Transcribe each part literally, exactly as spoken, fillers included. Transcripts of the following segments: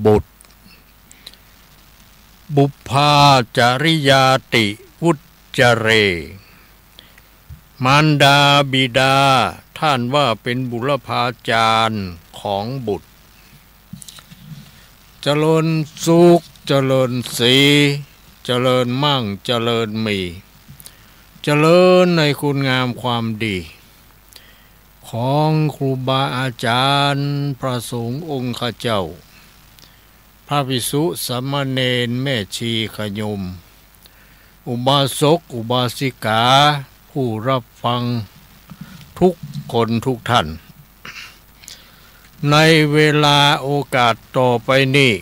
บุตร บุพพาจริยาติวุจจเร มารดาบิดา ท่านว่าเป็นบุรพาจารย์ของบุตร เจริญสุข เจริญศรี เจริญมั่ง เจริญมี เจริญในคุณงามความดี ของครูบาอาจารย์ พระสงฆ์องค์ข้าเจ้า พระภิกษุสามเณร แม่ชีขะโยม อุบาสกอุบาสิกา ผู้รับฟังทุกคนทุกท่าน ในเวลาโอกาสต่อไปนี้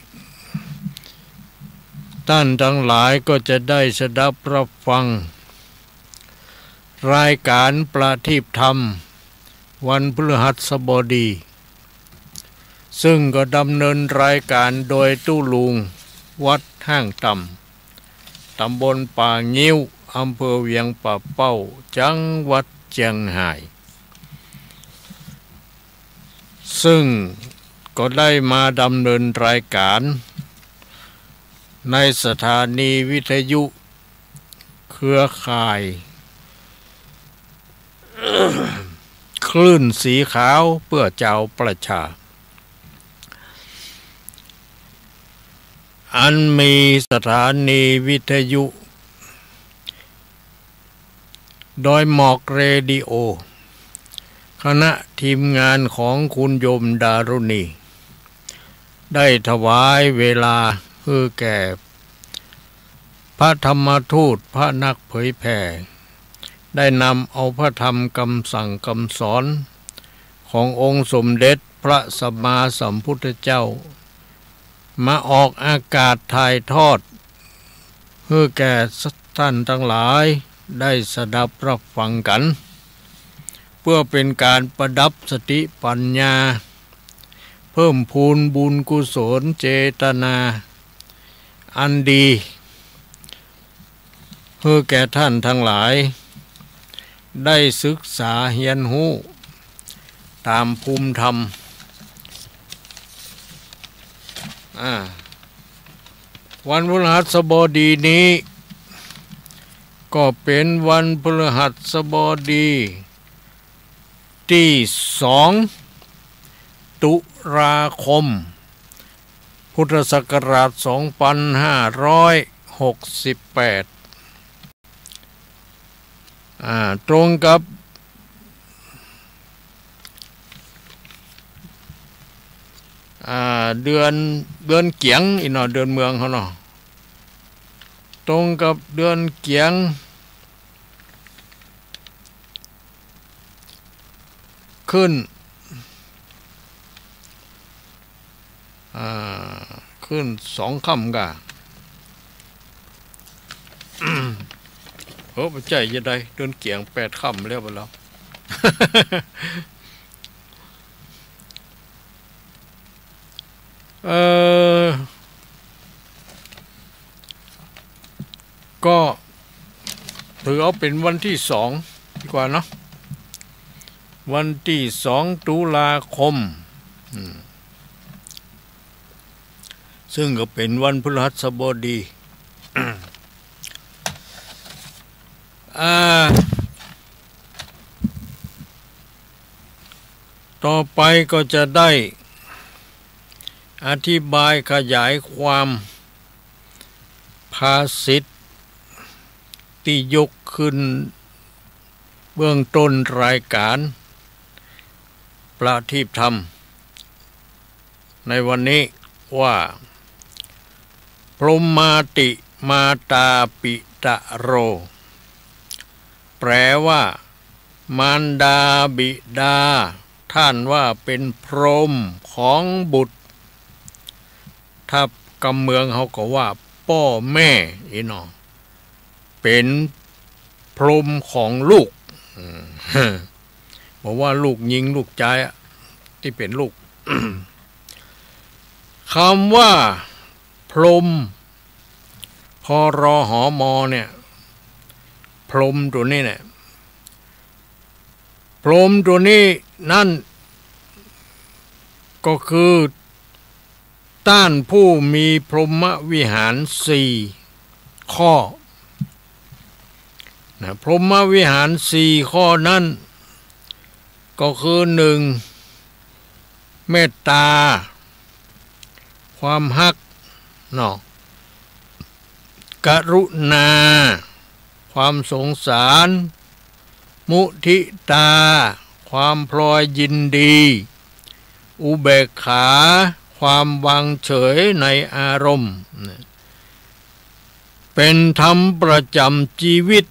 ท่านทั้งหลายก็จะได้สดับรับฟัง รายการประทีปธรรม วันพฤหัสบดี ซึ่งก็ดำเนินรายการโดยตุ๊ลุง วัดห้างต่ำ ตำบลป่างิ้ว อำเภอเวียงป่าเป้า จังหวัดเจียงฮาย ซึ่งก็ได้มาดำเนินรายการ ในสถานีวิทยุเครือข่าย คลื่นสีขาวเพื่อจาวประชา อันมีสถานีวิทยุ ดอยหมอกเรดิโอ คณะทีมงานของคุณโยมดารุณี ได้ถวายเวลาหื้อแก่ พระธรรมทูต พระนักเผยแผ่ ได้นำเอาพระธรรมกำสั่งกำสอน ขององค์สมเด็จพระสัมมาสัมพุทธเจ้า มาออกอากาศถ่ายทอด หื้อแก่ท่านทั้งหลายได้สดับรับฟังกัน เพื่อเป็นการประดับสติปัญญา เพิ่มพูนบุญกุศลเจตนา อันดี หื้อแก่ท่านทั้งหลาย ได้ศึกษาเฮียนฮู้ ต๋ามภูมิธรรม อ่า วันพฤหัสบดีนี้ ก็เป๋นวันพฤหัสบดี ตี้สอง ตุลาคม พุทธศักราช สองปันห้าร้อยหกสิบแปด อ่า ตรงกับ อ่า เดือน เดือนเกี๋ยง อี้เนาะ เดือนเมืองเฮาเนาะ ตรงกับเดือนเกี๋ยง ขึ้น อ่า ขึ้นสองค่ำก่า เออ บ่ใจ้จะใด เดือนเกี๋ยงแปดค่ำแล้วบ่แล้ว เอ่อ ก็ถือเอาเป๋นวันตี้สองดีกว่าเนาะ วันตี้สองตุลาคม อืม ซึ่งก็เป๋นวันพฤหัสบดี อ่า ต่อไปก็จะได้อธิบายขยายความภาษิตตี้ยกขึ้นเบื้องต้นรายการประทีปธรรม ในวันนี้ว่า พรหมาติมาตาปิตะโร แปลว่า มารดาบิดา ท่านว่าเป๋นพรหมของบุตร ถ้ากำเมืองเขาก็ว่าป้อแม่อี้เนาะ เป๋นพรหมของลูก อืม บ่ว่าลูกญิงลูกจายอะ ตี้เป๋นลูก กำว่าพรหม พ ร ห ม เนี่ย พรหมตั๋วนี้เนี่ย พรหมตั๋วนี้นั้น ก็คือ ต้านผู้มีพรหมวิหารสี่ข้อ นะ พรหมวิหารสี่ข้อนั้น ก็คือ หนึ่ง เมตตา ความฮัก เนาะ กรุณา ความสงสาร มุทิตา ความพลอยยินดี อุเบกขา ความวางเฉยในอารมณ์ นะ เป๋นธรรมประจ๋ำจีวิต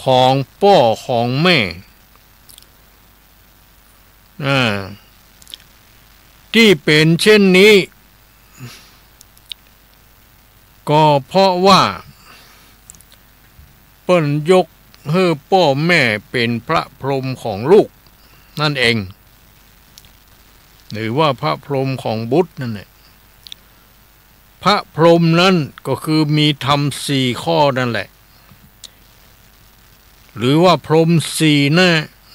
ของป้อของแม่ อ่า ตี้เป๋นเช่นนี้ ก็เพราะว่าเปิ้นยกหื้อป้อแม่เป๋นพระพรหมของลูกนั่นเอง หรือว่าพระพรหมของบุตรนั่นแหละ พระพรหมนั้นก็คือมีธรรมสี่ข้อนั่นแหละ หรือว่าพรหมสี่หน้า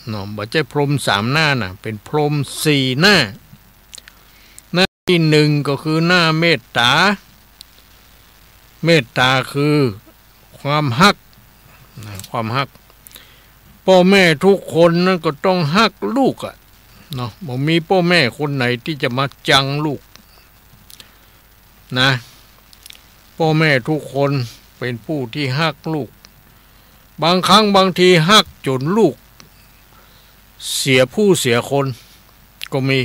เนาะ บ่ใจ้พรหมสามหน้านะ เป๋นพรหมสี่หน้า หน้าตี้หนึ่งก็คือหน้าเมตตา เมตตาคือความฮัก นะ ความฮัก ป้อแม่ทุกคนนั้นก็ต้องฮักลูกอะ เนาะ บ่มีป้อแม่คนไหนตี้จะมาจังลูก นะ ป้อแม่ทุกคนเป๋นผู้ตี้ฮักลูก บางครั้งบางทีฮักจ๋นลูกเสียผู้เสียคนก็มี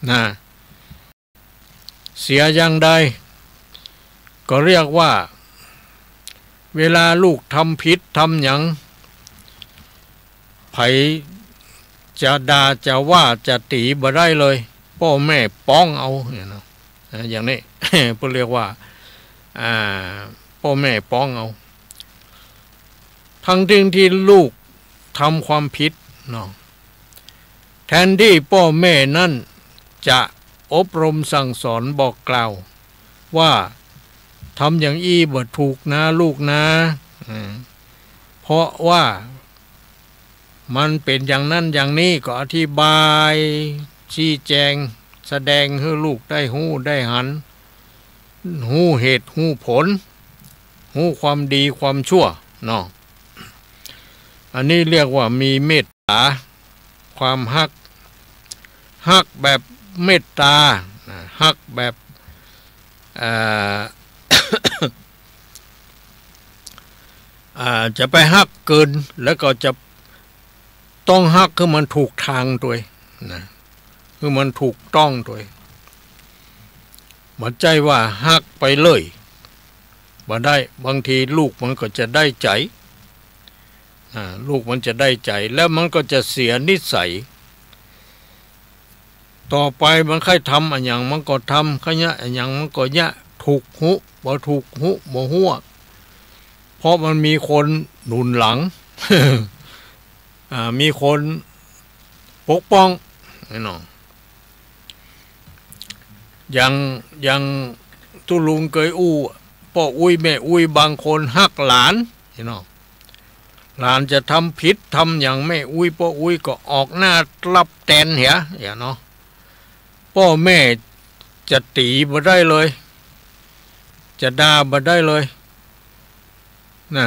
นะ เสียอย่างใด ก็เรียกว่า เวลาลูกทำผิดทำหยัง ใผจะด่าจะว่าจะตี๋บ่ได้เลย ป้อแม่ป๊องเอาเนี่ยเนาะ อ่า อย่างนี้ เปิ้นเรียกว่า อ่า ป้อแม่ป๊องเอา ทั้งๆ ตี้ลูกทำความผิดเนาะ แทนตี้ป้อแม่นั้นจะอบรมสั่งสอนบอกกล่าวว่า ทำอย่างอี้บ่ถูกนะลูกนะ อ่า เพราะว่ามันเป๋นอย่างนั้นอย่างนี้ ก็อธิบาย ชี้แจง แสดงหื้อลูกได้ฮู้ได้หัน ฮู้เหตุฮู้ผล ฮู้ความดีความชั่วเนาะ อันนี้เรียกว่ามีเมตตา ความฮัก ฮักแบบเมตตา นะ ฮักแบบ เอ่อ อ่า จะไปฮักเกิน แล้วก็จะต้องฮักหื้อมันถูกตางตวยนะ หื้อมันถูกต้องตวย บ่ใจ้ว่าฮักไปเลย บ่ได้ บางทีลูกมันก็จะได้ใจ๋ อ่า ลูกมันจะได้ใจ๋ แล้วมันก็จะเสียนิสัย ต่อไปมันใค่ทำอะหยังมันก็ทำ ใค่เยียะอะหยังมันก็เยียะ ถูกฮู้ บ่ถูกฮู้ บ่ฮู้อะ เพราะมันมีคนหนุนหลัง อ่า มีคนปกป้อง ไอ้น้อง อย่าง อย่างตุ๊ลุงเกยอู้ ป้ออุ๊ยแม่อุ๊ยบางคนฮักหลาน ไอ้น้อง หลานจะทำผิดทำหยัง แม่อุ๊ยป้ออุ๊ยก็ออกหน้ารับแตนเหีย เหียเนาะ ป้อแม่จะตี๋บ่ได้เลย จะด่าบ่ได้เลย นะ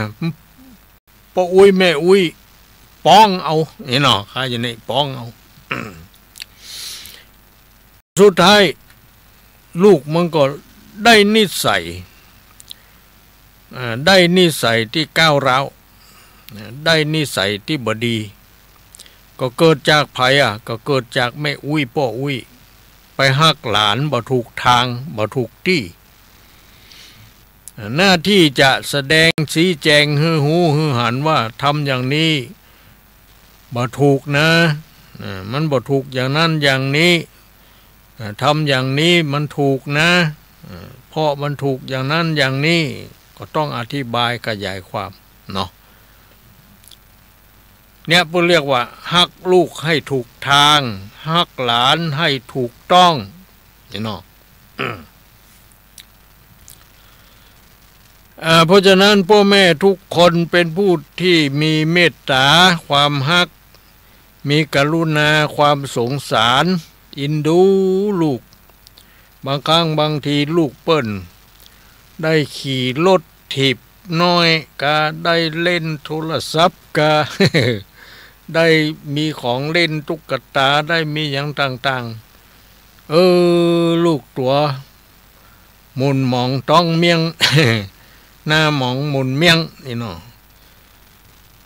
ป้ออุ๊ยแม่อุ๊ยป๊องเอา ไอ้น้อง ใค่จะนี่ป๊องเอา สุดท้ายลูกมันก็ได้นิสัย อ่า ได้นิสัยตี้ก้าวร้าว นะ ได้นิสัยตี้บ่ดี ก็เกิดจากใผอะ ก็เกิดจากแม่อุ๊ยป้ออุ๊ย ไปฮักหลานบ่ถูกตาง บ่ถูกตี้ หน้าตี้จะแสดงชี้แจงหื้อฮู้หื้อหันว่าทำอย่างนี้บ่ถูกนะ อ่า มันบ่ถูกอย่างนั้นอย่างนี้ อ่า ทำอย่างนี้มันถูกนะ อ่า เพราะมันถูกอย่างนั้นอย่างนี้ ก็ต้องอธิบายขยายความเนาะ เนี่ยเปิ้นเรียกว่าฮักลูกให้ถูกตาง ฮักหลานให้ถูกต้อง นี่เนาะ อ่า เพราะฉะนั้นป้อแม่ทุกคนเป๋นผู้ตี้มีเมตต๋า ความฮัก มีกรุณา ความสงสาร อินดูลูก บางครั้งบางทีลูกเปิ้นได้ขี่รถถีบน้อยกา ได้เล่นโทรศัพท์กา ได้มีของเล่นตุ๊กตา ได้มีหยังต่างๆ เออ ลูกตั๋วหม่นหมองต๊องเมี้ยง หน้าหมองหม่นเมี้ยงนี่เนาะ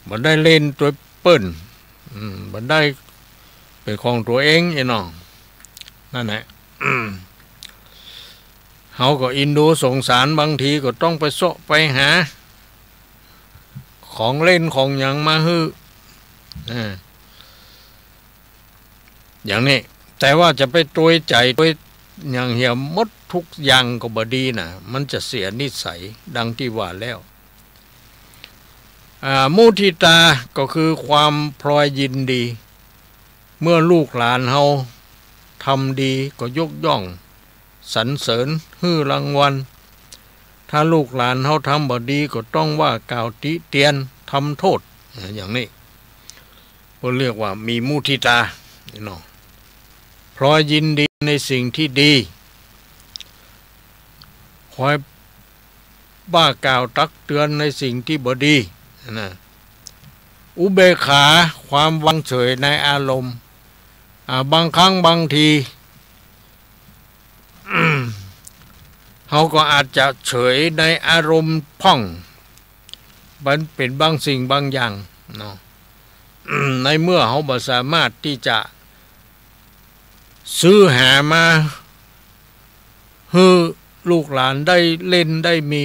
บ่ได้เล่นตวยเปิ้น อืม บ่ได้เป๋นของตั๋วเองอี้เนาะ นั่นแหละ อืม เฮาก็อินดูสงสาร บางทีก็ต้องไปเซาะไปหาของเล่นของหยังมาหื้อ อ่า อย่างนี้ แต่ว่าจะไปตวยใจ๋ตวยหยังเหียหมดทุกอย่างก็บ่ดีนะ มันจะเสียนิสัยดังตี้ว่าแล้ว อ่า มุทิตาก็คือความพลอยยินดี เมื่อลูกหลานเฮาทำดีก็ยกย่องสรรเสริญหื้อรางวัล ถ้าลูกหลานเฮาทำบ่ดีก็ต้องว่ากล่าวติเตียนทำโทษ อ่า อย่างนี้ เปิ้นเรียกว่ามีมุทิตาเนาะ พลอยยินดีในสิ่งที่ดี คอยว่ากล่าวตักเตือนในสิ่งที่บ่ดีนะ อุเบกขา ความวางเฉยในอารมณ์ อ่า บางครั้งบางที เฮาก็อาจจะเฉยในอารมณ์พ่อง มันเป๋นบางสิ่งบางอย่างเนาะ ในเมื่อเฮาบ่สามารถตี้จะซื้อหามาหื้อลูกหลานได้เล่นได้มี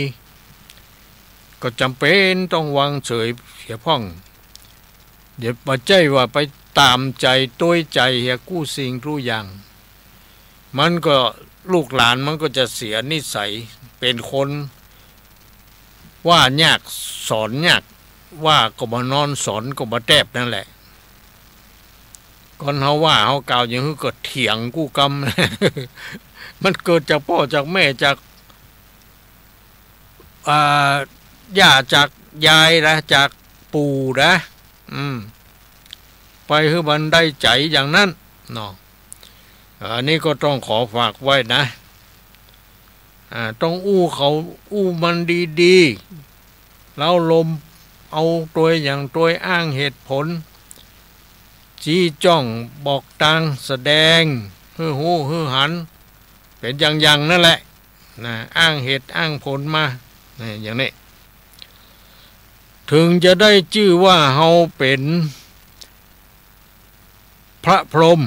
ก็จ๋ำเป๋นต้องวางเฉยเสียพ่อง อย่าบ่ใจ้ว่าไปต๋ามใจ๋ตวยใจ๋เหียกู้สิ่งกู้อย่าง มันก็ ลูกหลานมันก็จะเสียนิสัย เป๋นคนว่ายากสอนยาก ว่าก็บ่นอนสอนก็บ่แตบนั่นแหละ ก่อนเฮาว่าเฮากล่าวหยังหื้อก็เถียงกู้กำ มันเกิดจากป้อจากแม่ จาก อ่า ย่าจากยายนะ จากปู่นะ อืม ไปหื้อมันได้ใจ๋อย่างนั้นเนาะ อันนี้ก็ต้องขอฝากไว้นะ อ่า ต้องอู้เขา อู้มันดีๆ เล้าลม เอาตวยอย่างตวยอ้างเหตุผล จี้จ้องบอกตางแสดงหื้อฮู้หื้อหัน เป๋นอย่างๆ นั่นแหละ นะ อ้างเหตุอ้างผลมา นะ อย่างนี้ ถึงจะได้จื้อว่าเฮาเป๋นพระพรหม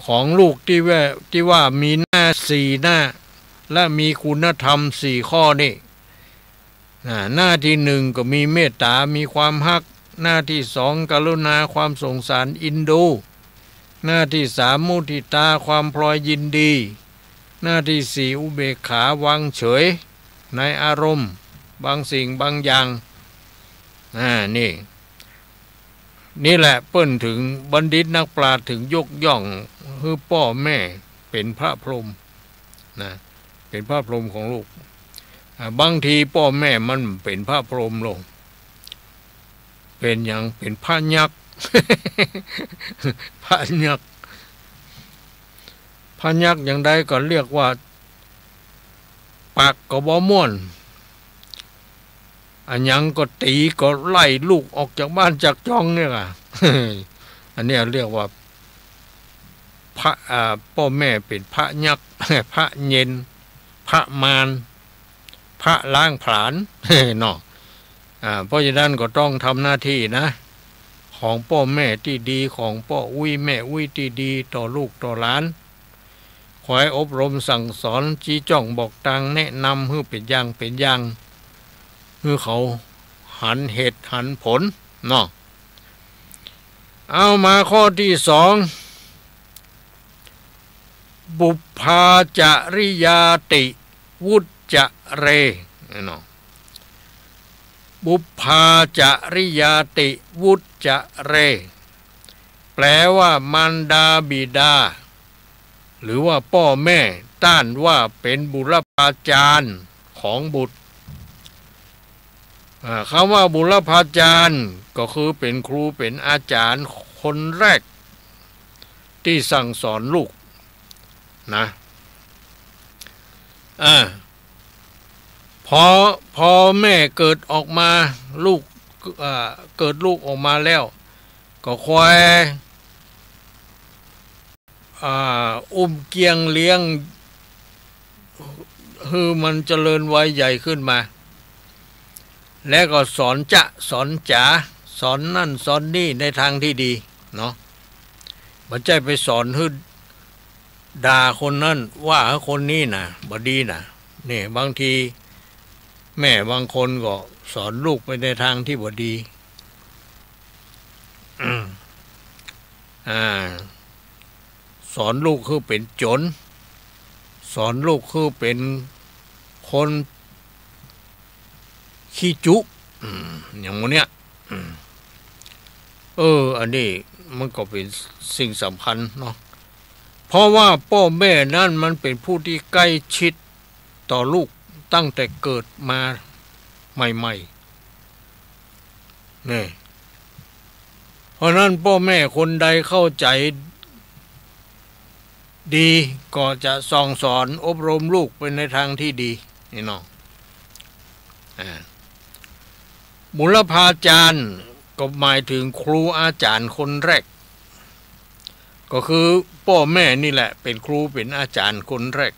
ของลูกตี้ว่า ตี้ว่ามีหน้าสี่หน้า และมีคุณธรรมสี่ข้อนี่ นะ หน้าที่หนึ่งก็มีเมตต๋า มีความฮัก หน้าที่สองกรุณา ความสงสารเอ็นดู หน้าที่สามมุทิตา ความพลอยยินดี หน้าที่สี่อุเบกขาวางเฉยในอารมณ์บางสิ่งบางอย่าง อ่า นี่ นี่แหละเปิ้นถึงบัณฑิตนักปราชญ์ถึงยกย่องหื้อป้อแม่เป๋นพระพรหมนะ เป๋นพระพรหมของลูก อ่า บางทีป้อแม่มันเป๋นพระพรหมลง เป๋นหยัง เป๋นพระยักษ์ พระยักษ์ พระยักษ์อย่างใดก็เรียกว่า ปากก็บ่ม่วน อะหยังก็ตี๋ก็ไล่ลูกออกจากบ้านจากจองเนี่ยอะ อันเนี้ยเรียกว่า พระ อ่า ป้อแม่เป๋นพระยักษ์ พระเย็น พระมาร พระล้างผลาญ เนาะ อ่า เพราะฉะนั้นก็ต้องทำหน้าที่นะ ของป้อแม่ตี้ดี ของป้ออุ๊ยแม่อุ๊ยตี้ดีต่อลูกต่อหลาน คอยอบรมสั่งสอน จี้จ้องบอกตาง แนะนำหื้อเป๋นอย่างเป๋นอย่าง หื้อเขาหันเหตุหันผลเนาะ เอามาข้อตี้สอง บุพพาจริยาติ วุจจะเร เนาะ บุพพาจริยาติ วุจจะเร แปลว่ามารดาบิดา หรือว่าป้อแม่ ต้านว่าเป๋นบุรพาจารย์ของบุตร อ่า กำว่าบุรพาจารย์ก็คือเป๋นครูเป๋นอาจ๋ารย์คนแรกตี้สั่งสอนลูกนะ อ่า พอ พอแม่เกิดออกมา ลูก อ่า เกิดลูกออกมาแล้ว ก็คอย อ่า อุ้มเกี้ยงเลี้ยง หื้อมันเจริญวัยใหญ่ขึ้นมา และก็สอนจะ สอนจ๋า สอนนั่นสอนนี่ในทางที่ดีเนาะ บ่ใจ้ไปสอนหื้อด่าคนนั้น ว่าคนนี้น่ะ บ่ดีน่ะ นี่ บางทีแม่บางคนก็สอนลูกไปในทางที่บ่ดี อืม อ่า สอนลูกหื้อเป๋นโจ๋ร สอนลูกหื้อเป๋นคนขี้จุ อืม อย่างหมู่เนี้ย อืม เออ อันนี้มันก็เป๋นสิ่งสำคัญเนาะ เพราะว่าป้อแม่นั้นมันเป๋นผู้ตี้ใก้ชิดต่อลูกตั้งแต่เกิดมาใหม่ๆ นี่ เพราะนั้นป้อแม่คนใดเข้าใจ๋ดี ก็จะสั่งสอนอบรมลูกไปในทางที่ดี นี่เนาะ อ่า บุรพาจารย์ก็หมายถึงครูอาจ๋ารย์คนแรก ก็คือป้อแม่นี่แหละเป๋นครูเป๋นอาจ๋ารย์คนแรก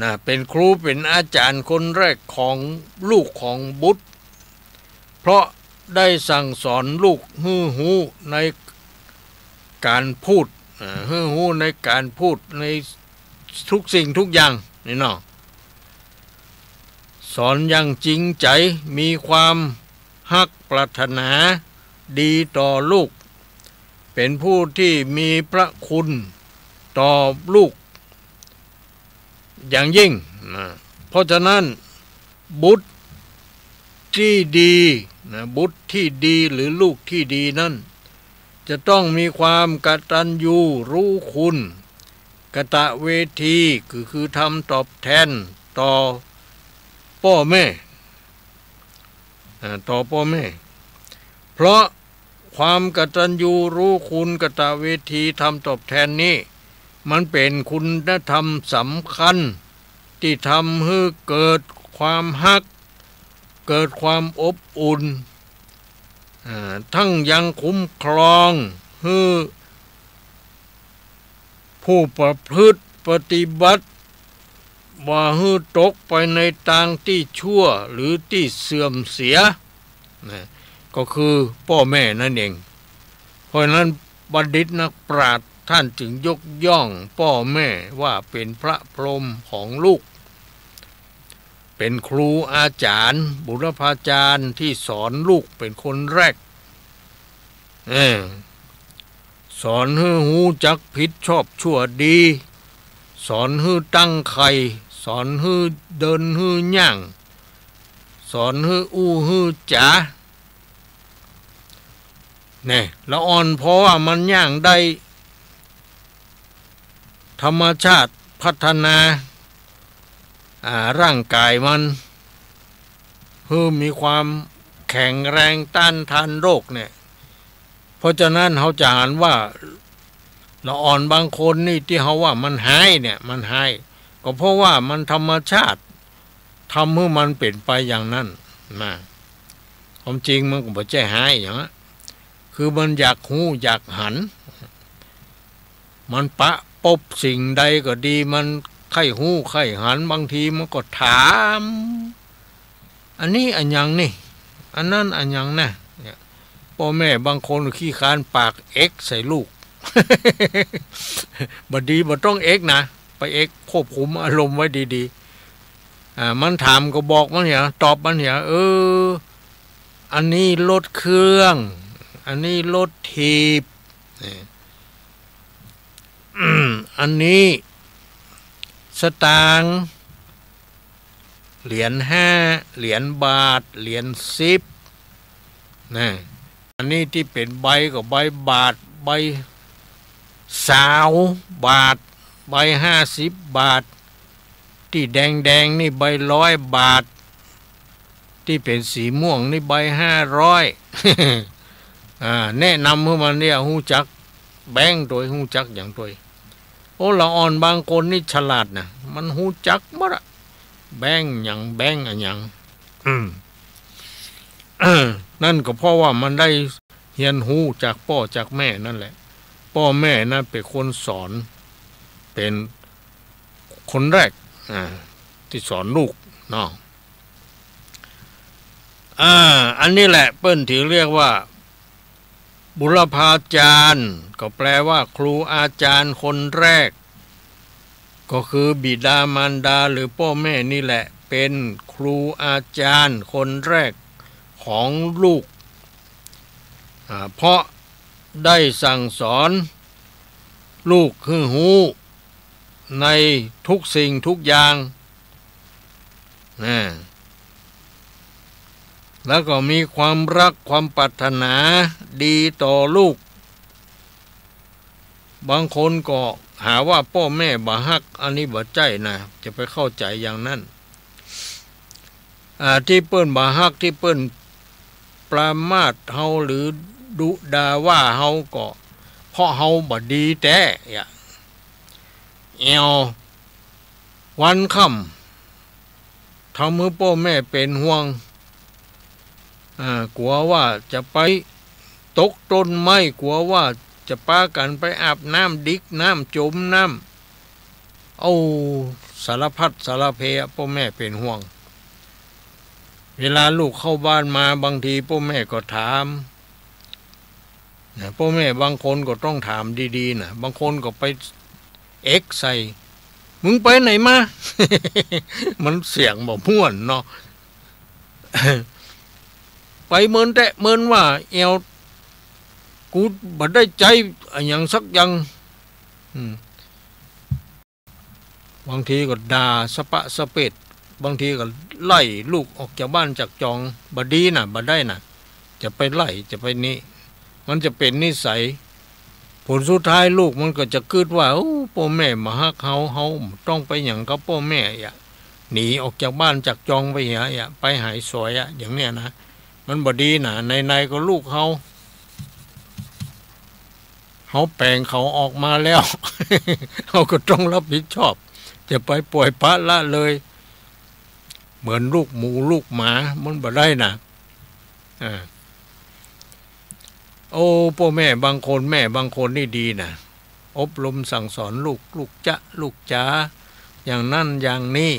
นะ เป๋นครูเป๋นอาจ๋ารย์คนแรกของลูกของบุตร เพราะได้สั่งสอนลูกหื้อฮู้ในก๋านพูด อ่า หื้อฮู้ในก๋านพูดในทุกสิ่งทุกอย่าง นี่เนาะ สอนอย่างจริงใจ๋ มีความฮักปรารถนาดีต่อลูก เป๋นผู้ตี้มีพระคุณต่อลูกอย่างยิ่งนะ เพราะฉะนั้นบุตรตี้ดีนะ บุตรตี้ดีหรือลูกตี้ดีนั้น จะต้องมีความกตัญญูรู้คุณ กตเวที คือ คือธรรมตอบแทนต่อป้อแม่ อ่า ต่อป้อแม่ เพราะความกตัญญูรู้คุณ กตเวที ธรรมตอบแทนนี้ มันเป๋นคุณธรรมสำคัญ ตี้ทำหื้อเกิดความฮัก เกิดความอบอุ่น อ่า ทั้งยังคุ้มครองหื้อ ผู้ประพฤติปฏิบัติ บ่หื้อตกไปในตางตี้ชั่วหรือตี้เสื่อมเสีย นะ ก็คือป้อแม่นั่นเอง เพราะฉะนั้นบัณฑิตนักปราชญ์ต้านจึงยกย่องป้อแม่ว่าเป๋นพระพรหมของลูก เป๋นครูอาจ๋ารย์ บุรพาจ๋ารย์ตี้สอนลูกเป๋นคนแรก เออ สอนหื้อฮู้จักผิดชอบชั่วดี สอนหื้อตั้งใคร่ สอนหื้อเดินหื้อย่าง สอนหื้ออู้หื้อจ๋า แน่ ละอ่อนผ่อว่ามันย่างได้ ธรรมชาติพัฒนา อ่า ร่างก๋ายมัน หื้อมีความแข็งแรงต้านทานโรคเนี่ย เพราะฉะนั้นเฮาจะหันว่า ละอ่อนบางคนนี่ตี้เฮาว่ามันฮ้ายเนี่ย มันฮ้าย ก็เพราะว่ามันธรรมชาติ ทำหื้อมันเป๋นไปอย่างนั้นนะ ความจริงมันก็บ่ใจ้ฮ้ายหยังอะ คือมันอยากฮู้อยากหัน มันปะปบสิ่งใดก็ดี มันใค่ฮู้ใค่หัน บางทีมันก็ถาม อันนี้อะหยังนี่ อันนั้นอะหยังนะ เนี่ย ป้อแม่บางคนขี้คร้านปากเอ็กใส่ลูก บ่ดีบ่ต้องเอ็กนะ ไปเอ็กควบคุมอารมณ์ไว้ดีๆ อ่า มันถามก็บอกมันเหีย ตอบมันเหีย เออ อันนี้รถเครื่อง อันนี้รถถีบ นี่ อันนี้สตางค์ เหรียญห้า เหรียญบาท เหรียญสิบ นะ อันนี้ตี้เป๋นใบก็ใบบาท ใบซาวบาท ใบห้าสิบบาท ตี้แดงๆ นี่ใบร้อยบาท ตี้เป๋นสีม่วงนี่ใบห้าร้อย อ่า แนะนำหื้อมันเนี่ยฮู้จักแบ่งตวย ฮู้จักหยังตวย โอ้ ละอ่อนบางคนนี่ฉลาดนะ มันฮู้จักหมดอะ แบงก์หยัง แบงก์อะหยัง อืม นั่นก็เพราะว่ามันได้เฮียนฮู้จากป้อจากแม่นั่นแหละ ป้อแม่นะเป๋นคนสอน เป๋นคนแรก อ่า ตี้สอนลูกเนาะ อ่า อันนี้แหละเปิ้นถือเรียกว่า บุรพาจารย์ ก็แปลว่าครูอาจารย์คนแรก ก็คือบิดามารดาหรือป้อแม่นี่แหละ เป๋นครูอาจารย์คนแรกของลูก อ่า เพราะได้สั่งสอนลูกหื้อฮู้ในทุกสิ่งทุกอย่าง นะ แล้วก็มีความรักความปรารถนาดีต่อลูก บางคนก็หาว่าป้อแม่บ่ฮัก อันนี้บ่ใจ้นะ จะไปเข้าใจ๋อย่างนั้น อ่า ตี้เปิ้นบ่ฮัก ตี้เปิ้นประมาทเฮาหรือดุด่าว่าเฮาก็ เพราะเฮาบ่ดีแต๊อะ แอ่ววันค่ำ ทำหื้อป้อแม่เป๋นห่วง อ่า กั๋วว่าจะไปตกต้นไม้ กั๋วว่าจะปากั๋นไปอาบน้ำ ดิกน้ำ จ๋มน้ำ เอาสารพัดสารเพอะ ป้อแม่เป๋นห่วง เวลาลูกเข้าบ้านมา บางทีป้อแม่ก็ถาม นะ ป้อแม่บางคนก็ต้องถามดีๆ นะ บางคนก็ไปเอ็กใส่ มึงไปไหนมา มันเสียงบ่ม่วนเนาะ ไปเมินแต๊เมินว่า แอ่ว กูบ่ได้ใจ๊อะหยังสักอย่าง อืม บางทีก็ด่าสะปะสะเปด บางทีก็ไล่ลูกออกจากบ้านจากจอง บ่ดีนะ บ่ได้นะ จะไปไล่ จะไปนี่ มันจะเป๋นนิสัย ผลสุดท้ายลูกมันก็จะกึ๊ดว่า โอ้ ป้อแม่บ่ฮักเฮา เฮาบ่ต้องไปหยังกับป้อแม่อะ หนีออกจากบ้านจากจองไปเหียอะ ไปหายสวยอะ อย่างเนี้ยนะ มันบ่ดีนะ ไหนๆ ก็ลูกเฮา เฮาแป๋งเขาออกมาแล้ว เฮาก็ต้องรับผิดชอบ จะไปป่อยปละละเลย เหมือนลูกหมูลูกหมา มันบ่ได้นะ อ่า โอ้ ป้อแม่บางคน แม่บางคนนี่ดีนะ อบรมสั่งสอนลูก ลูกจ๊ะ ลูกจ๋า อย่างนั้นอย่างนี้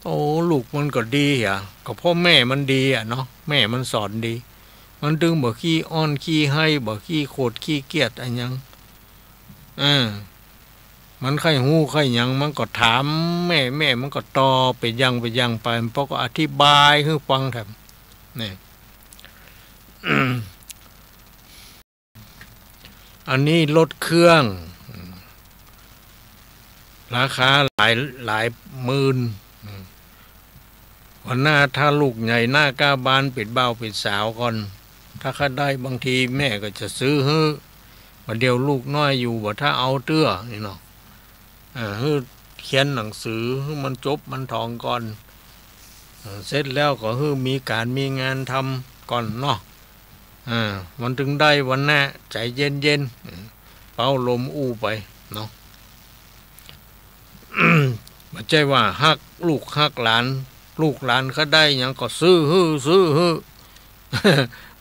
โอ้ ลูกมันก็ดีอะ ก็เพราะแม่มันดีอะเนาะ แม่มันสอนดี มันจึงบ่ขี้อ้อนขี้ไห้ บ่ขี้โขดขี้เกียจอะหยัง เออ มันใค่ฮู้ใค่หยัง มันก็ถามแม่ แม่มันก็ตอบเป๋นอย่างเป๋นอย่างไป ป้อก็อธิบายหื้อฟังแถม นี่ อันนี้รถเครื่อง ราคาหลาย หลายหมื่น วันหน้าถ้าลูกใหญ่หน้ากล้าบานเป๋นบ่าวเป๋นสาวก่อน ถ้าข้าได้บางทีแม่ก็จะซื้อหื้อ บ่าเดี่ยวลูกน้อยอยู่ บ่ถ้าเอาเตื้อนี่เนาะ อ่า หื้อเขียนหนังสือ หื้อมันจบมันถองก่อน อ่า เสร็จแล้วก็หื้อมีก๋านมีงานทำก่อนเนาะ อ่า มันจึงได้วันหน้า ใจ๋เย็นๆ เป่าลมอู้ไปเนาะ บ่ใจ้ว่าฮักลูกฮักหลาน ลูกหลานข้าได้หยังก็ซื้อหื้อ ซื้อหื้อ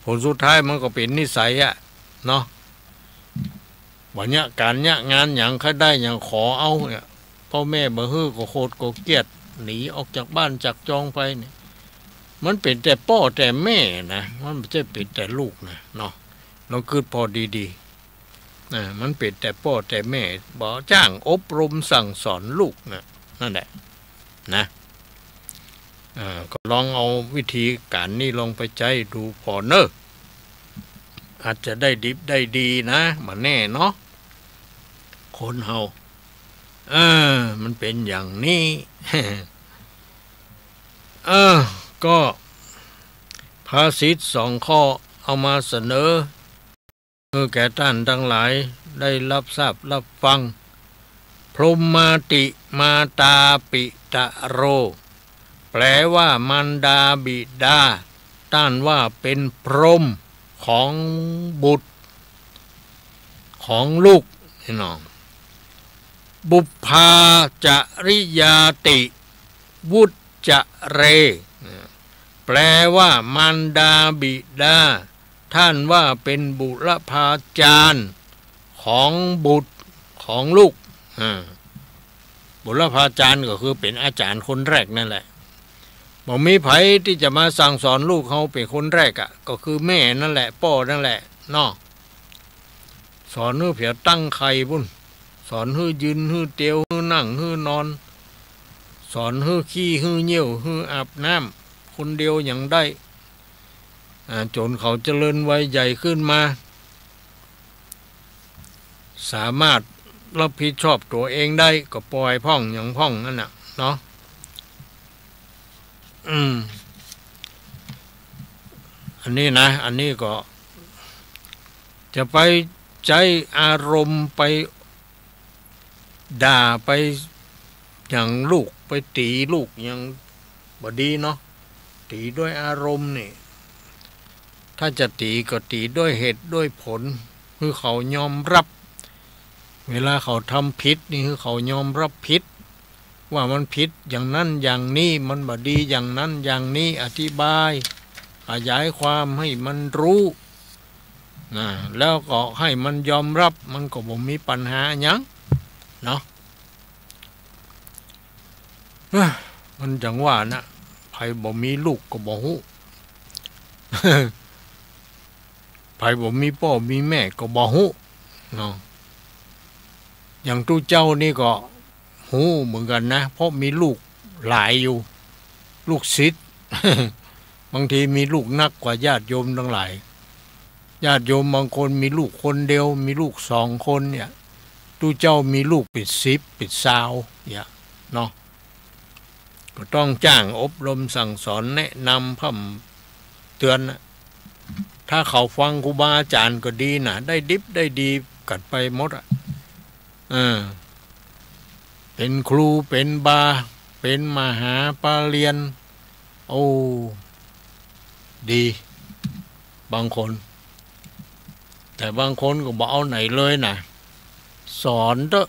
ผลสุดท้ายมันก็เป๋นนิสัยอะเนาะ บ่าเยียะก๋านเยียะงานหยัง ข้าได้หยังขอเอาเนี่ย ป้อแม่บ่หื้อก็โขดก็เกียจ หนีออกจากบ้านจากจองไปเนี่ย มันเป๋นแต่ป้อแต่แม่นะ มันบ่ใจ้เป๋นแต่ลูกนะเนาะ ลองกึ๊ดผ่อดีๆ นะ มันเป๋นแต่ป้อแต่แม่ บ่จ้างอบรมสั่งสอนลูกนะ นั่นแหละ นะ อ่า ก็ลองเอาวิธีก๋านนี้ลองไปใจ๊ดูผ่อเน่อ อาจจะได้ดิบได้ดีนะ บ่แน่เนาะ คนเฮา เออ มันเป๋นอย่างนี้ เออ ก็ภาษิตสองข้อเอามาเสนอ เออ แก่ต้านตังหลายได้ฮับทราบฮับฟัง พรหมาติมาตาปิตะโร แปลว่ามารดาบิดา ต้านว่าเป๋นพรหมของบุตร ของลูก พี่น้อง บุพพาจริยาติ วุจจเร แปลว่ามารดาบิดา ท่านว่าเป็นบุรพาจารย์ของบุตรของลูก อ่า บุรพาจารย์ก็คือเป็นอาจ๋ารย์คนแรกนั่นแหละ บ่มีใผตี้จะมาสั่งสอนลูกเฮาเป็นคนแรกอะ ก็คือแม่นั่นแหละ ป้อนั่นแหละเนาะ สอนหื้อเผียตั้งไข่ปุ้น สอนหื้อยืน หื้อเตียว หื้อนั่ง หื้อนอน สอนหื้อขี้ หื้อเยี่ยว หื้ออาบน้ำ คนเดียวยังได้ อ่า จ๋นเขาเจริญวัยใหญ่ขึ้นมา สามารถรับผิดชอบตั๋วเองได้ ก็ป่อยพ่องหยังพ่องนั่นน่ะเนาะ อืม อันนี้นะ อันนี้ก็ จะไปใจ๊อารมณ์ไปด่าไปหยังลูก ไปตี๋ลูกหยังบ่ดีเนาะ ตี๋ด้วยอารมณ์นี่ ถ้าจะตี๋ก็ตี๋ด้วยเหตุด้วยผล หื้อเขายอมรับ เวลาเขาทำผิดนี่ หื้อเขายอมรับผิด ว่ามันผิดอย่างนั้นอย่างนี้ มันบ่ดีอย่างนั้นอย่างนี้ อธิบาย ขยายความหื้อมันฮู้ นะ แล้วก็หื้อมันยอมรับ มันก็บ่มีปัญหาหยังเนาะ เอ้อ มันจังว่านะ ใผบ่มีลูกก็บ่ฮู้ ใผบ่มีป้อมีแม่ก็บ่ฮู้เนาะ อย่างตุ๊เจ้านี่ก็ฮู้เหมือนกั๋นนะ เพราะมีลูกหลายอยู่ ลูกศิษย์ บางทีมีลูกนักกว่าญาติโยมตังหลาย ญาติโยมบางคนมีลูกคนเดียว มีลูกสองคนเนี่ย ตุ๊เจ้ามีลูกเป๋นสิบเป๋นซาวเนี่ยเนาะ ก็ต้องจ้างอบรมสั่งสอนแนะนำพร่ำเตือนน่ะ ถ้าเขาฟังครูบาอาจ๋ารย์ก็ดีน่ะ ได้ดิบได้ดีกั๋นไปหมดอะ เออ เป๋นครู เป๋นบา เป๋นมหาปริญญา โอ้ ดี บางคน แต่บางคนก็บ่เอาไหนเลยน่ะ สอนเต๊อะ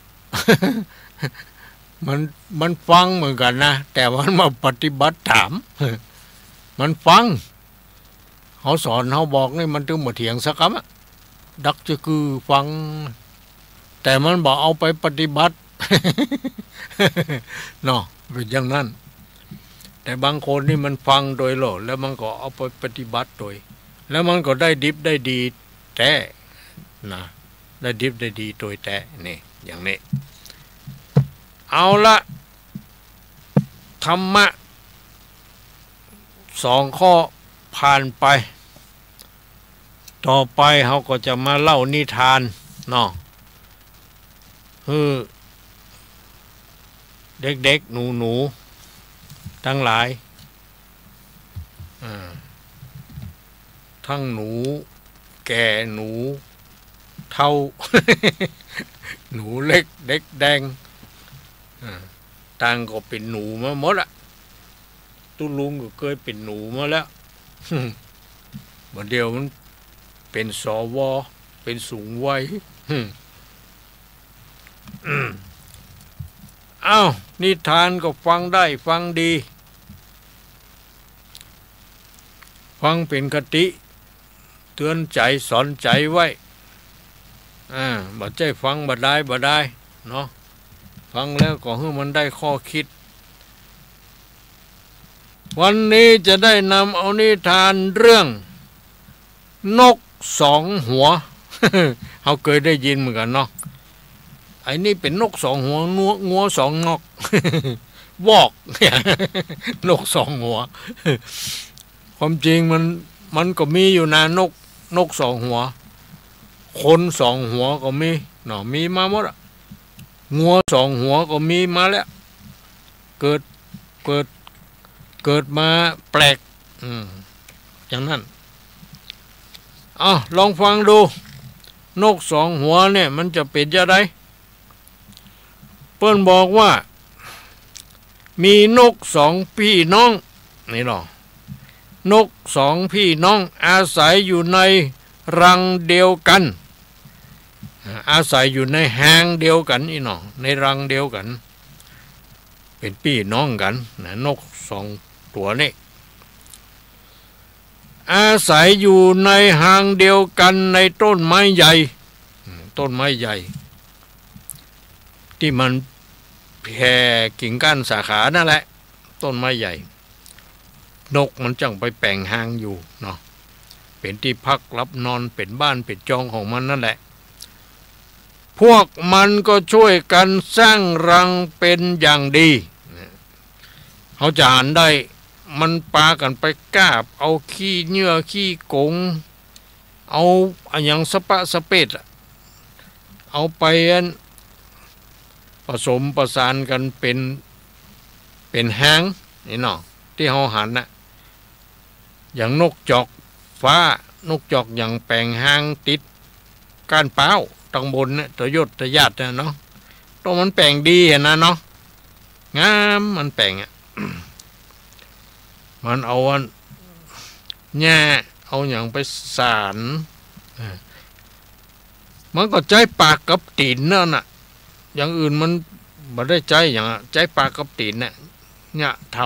มัน มันฟังเหมือนกั๋นนะ แต่มันบ่ปฏิบัติต๋าม มันฟัง เฮาสอนเฮาบอกนี่มันตึงบ่เถียงสักกำอะ ดักจะกือฟัง แต่มันบ่เอาไปปฏิบัติ เนาะ เป๋นอย่างนั้น แต่บางคนนี่มันฟังโดยโลด แล้วมันก็เอาไปปฏิบัติโดย แล้วมันก็ได้ดิบได้ดีแต๊นะ ได้ดิบได้ดีโดยแต๊นี่ อย่างนี้ เอาละ ธรรมะสองข้อผ่านไป ต่อไปเฮาก็จะมาเล่านิทานเนาะ หื้อเด็กๆ หนูๆ ตังหลาย อ่า ตึงหนูแก่ หนูเฒ่า หนูเล็ก เด็กแดง อ่า ต่างก็เป๋นหนูมาหมดละ ตุ๊ลุงก็เกยเป๋นหนูมาแล้ว บ่าเดี่ยวมันเป๋น สว เป๋นสูงวัย อ้าว นิทานก็ฟังได้ฟังดี ฟังเป๋นคติ เตือนใจ๋สอนใจ๋ไว้ อ่า บ่ใจ้ฟังบ่ดายบ่ดายเนาะ ฟังแล้วก็หื้อมันได้ข้อคิด วันนี้จะได้นำเอานิทานเรื่องนกสองหัว เฮาเกยได้ยินเหมือนกั๋นเนาะ ไอ้นี่เป๋นนกสองหัว งัว งัวสองนอก วอก นกสองหัว ความจริงมัน มันก็มีอยู่นะ นก นกสองหัว คนสองหัวก็มีเนาะ มีมาหมดอะ งัวสองหัวก็มีมาแล้ว เกิด เกิด เกิดมาแปลก อืม อย่างนั้น เอา ลองฟังดู นกสองหัวเนี่ยมันจะเป๋นจะใด เปิ้นบอกว่า มีนกสองพี่น้อง นี่เนาะ นกสองพี่น้องอาศัยอยู่ในรังเดียวกั๋น อาศัยอยู่ในฮางเดียวกั๋นอี้เนาะ ในรังเดียวกั๋น เป๋นปี้น้องกั๋นนะ นกสองตั๋วนี้ อาศัยอยู่ในฮางเดียวกั๋นในต้นไม้ใหญ่ อืม ต้นไม้ใหญ่ ตี้มันแผ่กิ่งก้านสาขานั่นแหละ ต้นไม้ใหญ่ นกมันจั้งไปแป๋งฮางอยู่เนาะ เป๋นตี้พักหลับนอน เป๋นบ้านเป๋นจองของมันนั่นแหละ พวกมันก็ช่วยกั๋นสร้างรังเป๋นอย่างดี เฮาจะหันได้ มันปากั๋นไปกาบเอาขี้เยื่อขี้กง เอาอะหยังสะปะสะเปดอะ เอาไปอัน ผสมประสานกั๋นเป๋น เป๋นฮางนี่เนาะ ตี้เฮาหันน่ะ อย่างนกจอกฟ้า นกจอกหยังแป๋งฮางติดก้านป๊าวตังบนเนี่ย ตะยดตะยาดเนี่ยเนาะ โตมันแป๋งดีหั้นนะเนาะ งามมันแป๋งอะ มันเอาอันหญ้าเอาหยังไปสาน เออ มันก็ใจ๊ปากกับตี๋นนั่นน่ะ อย่างอื่นมันบ่ได้ใจ๊หยังอะ ใจ๊ปากกับตี๋นน่ะ เนี่ยท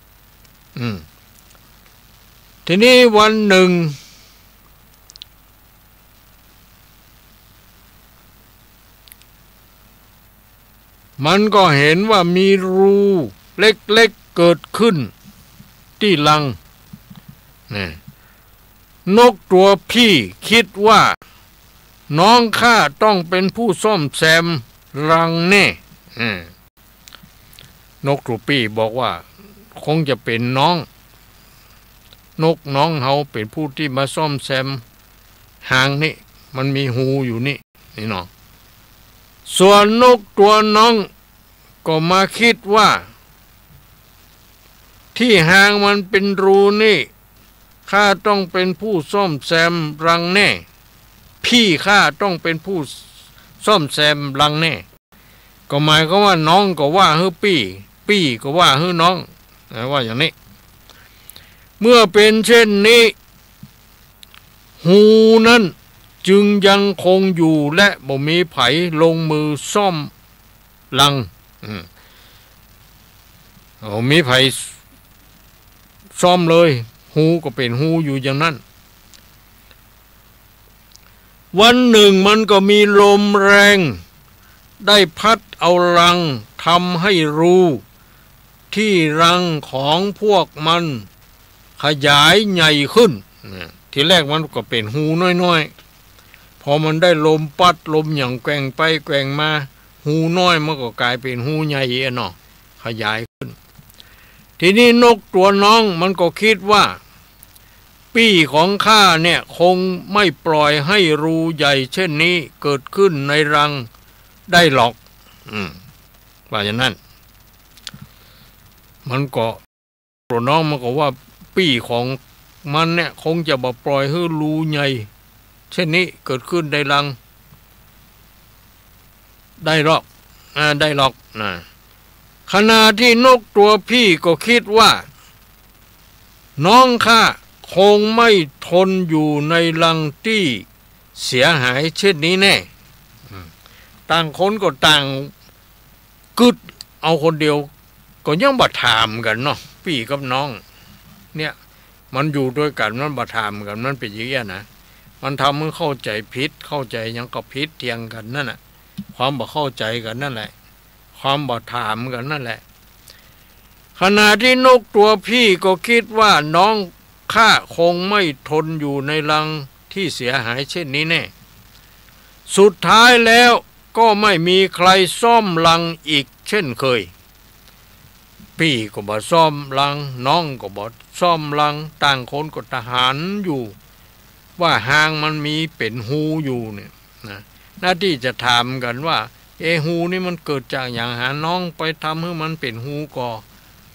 ำ อืม ทีนี้วันนึ่ง มันก็หันว่ามีรูเล็กๆ เกิดขึ้นตี้รัง นะ นกตั๋วปี้กึ๊ดว่า น้องข้าต้องเป๋นผู้ซ่อมแซมรังแน่ อ่า นกตั๋วปี้บอกว่า คงจะเป๋นน้อง นกน้องเฮาเป๋นผู้ตี้มาซ่อมแซมฮางนี่ มันมีฮูอยู่นี่ นี่เนาะ ส่วนนกตั๋วน้องก็มากึ๊ดว่า ตี้ฮางมันเป๋นรูนี่ ข้าต้องเป๋นผู้ซ่อมแซมรังแน่ ปี้ข้าต้องเป๋นผู้ซ่อมแซมรังแน่ ก็หมายความว่าน้องก็ว่าหื้อปี้ ปี้ก็ว่าหื้อน้อง นะ ว่าอย่างนี้ เมื่อเป๋นเช่นนี้ ฮูนั้นจึงยังคงอยู่และบ่มีใผลงมือซ่อมรัง อืม บ่มีใผซ่อมเลย ฮูก็เป๋นฮูอยู่อย่างนั้น วันนึ่งมันก็มีลมแรง ได้พัดเอารัง ทำหื้อรูตี้รังของพวกมันขยายใหญ่ขึ้น นะ ทีแรกมันก็เป๋นฮูน้อยๆ พอมันได้ลมปั๊ดลมหยังแกว่งไปแกว่งมา ฮูน้อยมันก็ก๋ายเป๋นฮูใหญ่อะเนาะ ขยายขึ้น ทีนี้นกตั๋วน้องมันก็กึ๊ดว่า ปี้ของข้าเนี่ยคงไม่ปล่อยหื้อรูใหญ่เช่นนี้เกิดขึ้นในรังได้หรอก อืม ว่าอย่างนั้น มันก็ ตั๋วน้องมันก็ว่าปี้ของมันเนี่ยคงจะบ่ปล่อยหื้อรูใหญ่เช่นนี้เกิดขึ้นในรัง ได้หรอก อ่า ได้หรอก นะ ขณะตี้นกตั๋วปี้กึ๊ดว่า น้องข้าคงไม่ทนอยู่ในรังตี้เสียหายเช่นนี้แน่ อืม ต่างคนก็ต่างกึ๊ดเอาคนเดียว ก็ยังบ่ถามกั๋นเนาะ ปี้กับน้อง เนี่ย มันอยู่ตวยกั๋น มันบ่ถามกั๋น มันเป๋นอย่างเงี้ยนะ มันทำหื้อเข้าใจ๋ผิด เข้าใจ๋หยังก็ผิดเถียงกั๋นนั่นน่ะ ความบ่เข้าใจ๋กั๋นนั่นแหละ ความบ่ถามกั๋นนั่นแหละ ขณะตี้นกตั๋วปี้กึ๊ดว่า น้องข้าคงไม่ทนอยู่ในรังตี้เสียหายเช่นนี้แน่ สุดท้ายแล้วก็ไม่มีใผซ่อมรังอีกเช่นเคย ปี้ก็บ่ซ่อมรัง น้องก็บ่ซ่อมรัง ต่างคนก็ตะหาญอยู่ ว่าฮางมันมีเป๋นฮูอยู่เนี่ยนะ หน้าตี้จะถามกั๋นว่า เอ ฮูนี่มันเกิดจากหยัง หาน้องไปทำหื้อมันเป๋นฮูก่อ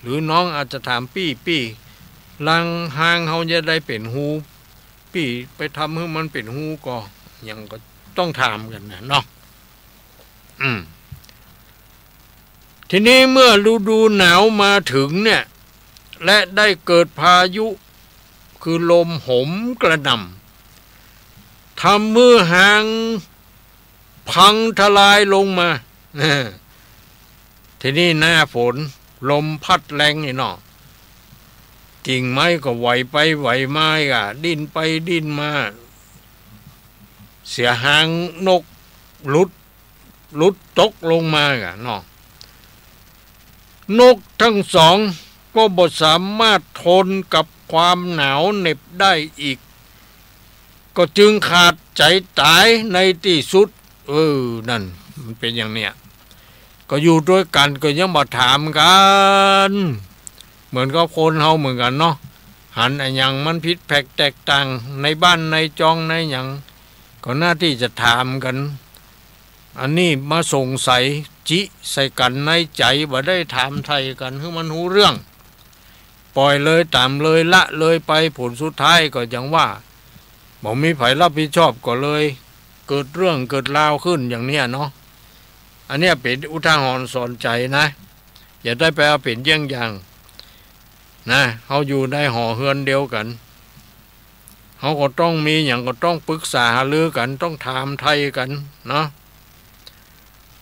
หรือน้องอาจจะถามปี้ ปี้ รังฮางเฮาจะได้เป๋นฮู ปี้ไปทำหื้อมันเป๋นฮูก่อ หยังก็ต้องถามกั๋นนะเนาะ อืม ทีนี้เมื่อฤดูหนาวมาถึงเนี่ย และได้เกิดพายุ คือลมโหมกระหน่ำ ทำหื้อฮาง พังทลายลงมา ทีนี้หน้าฝน ลมพัดแรงนี่เนาะ กิ่งไม้ก็ไหวไปไหวมาอ่ะ ดิ้นไปดิ้นมา เสียหางนกหลุด หลุดตกลงมาอ่ะเนาะ นกทั้งสองก็บ่สามารถทนกับความหนาวเหน็บได้อีก ก็จึงขาดใจต๋ายในตี้สุด เออ นั่น มันเป๋นอย่างเนี้ย ก็อยู่ตวยกั๋นก็ยังบ่ถามกั๋น เหมือนกับคนเฮาเหมือนกั๋นเนาะ หันอะหยังมันผิดแผกแตกต่างในบ้านในจองในหยัง ก็น่าตี้จะถามกั๋น อันนี้มาสงสัยจิใส่กั๋นในใจ๋ บ่ได้ถามไถ่กั๋นหื้อมันฮู้เรื่อง ป่อยเลยต๋ามเลยละเลยไป ผลสุดท้ายก็อย่างว่า บ่มีใผรับผิดชอบก็เลยเกิดเรื่องเกิดราวขึ้นอย่างเนี้ยเนาะ อันเนี้ยเป๋นอุทาหรณ์สอนใจ๋นะ อย่าได้ไปเอาเป๋นเยี่ยงอย่างนะ เฮาอยู่ในหอเฮือนเดียวกั๋น เฮาก็ต้องมีหยังก็ต้องปรึกษาหารือกั๋น ต้องถามไถ่กั๋นเนาะ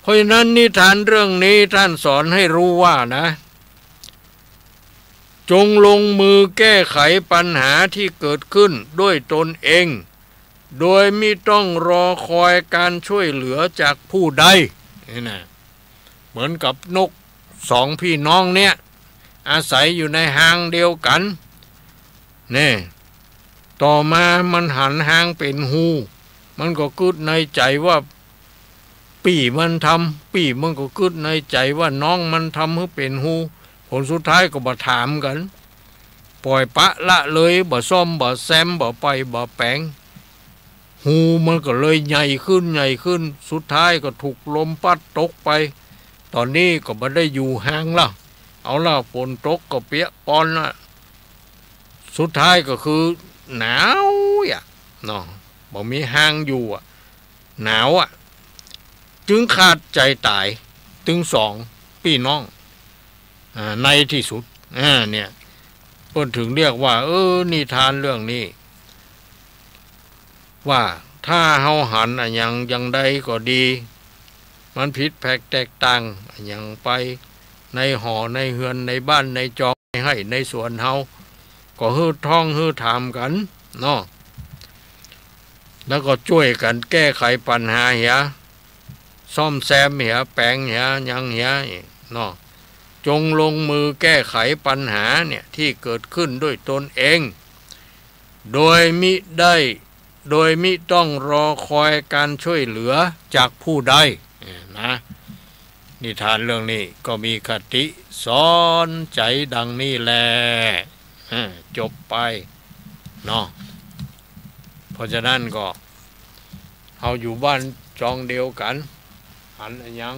เพราะฉะนั้นนิทานเรื่องนี้ต้านสอนให้ฮู้ว่านะ จงลงมือแก้ไขปัญหาที่เกิดขึ้นด้วยตนเอง โดยมิต้องรอคอยการช่วยเหลือจากผู้ใด นี่นะ เหมือนกับนกสองพี่น้องเนี่ย อาศัยอยู่ในฮางเดียวกั๋น แน่ ต่อมามันหันฮางเป๋นฮู มันก็กึ๊ดในใจ๋ว่าปี้มันทำ ปี้มันก็กึ๊ดในใจ๋ว่าน้องมันทำหื้อเป๋นฮู ผลสุดท้ายก็บ่ถามกั๋น ป่อยปละละเลย บ่ซ่อมบ่แซม บ่ไปบ่แป๋ง ฮูมันก็เลยใหญ่ขึ้นใหญ่ขึ้น สุดท้ายก็ถูกลมปั๊ดตกไป ต๋อนนี้ก็บ่ได้อยู่ฮางละ เอาละ ฝนตกก็เปียกปอนละ สุดท้ายก็คือหนาวอ่ะเนาะ บ่มีฮางอยู่อ่ะ หนาวอ่ะ จึงขาดใจ๋ต๋ายตึงสองปี้น้อง อ่า ในตี้สุด อ่า เนี่ย เปิ้นถึงเรียกว่า เออ นิทานเรื่องนี้ ว่าถ้าเฮาหันอะหยังอย่างใดก็ดี มันผิดแผกแตกต่างอะหยังไป ในหอในเฮือนในบ้านในจองในไฮ่ในสวนเฮา ก็หื้อท่องหื้อถามกั๋นเนาะ แล้วก็จ้วยกั๋นแก้ไขปัญหาเหีย ซ่อมแซมเหีย แป๋งเหีย หยังเหียเนาะ จงลงมือแก้ไขปัญหาเนี่ยที่เกิดขึ้นด้วยตนเอง โดยมิได้ โดยมิต้องรอคอยการช่วยเหลือจากผู้ใด เนี่ยนะ นิทานเรื่องนี้ก็มีคติสอนใจ๋ดังนี้แล เออ จบไปเนาะ เพราะฉะนั้นก็ เฮาอยู่บ้านจองเดียวกั๋น หันอะหยัง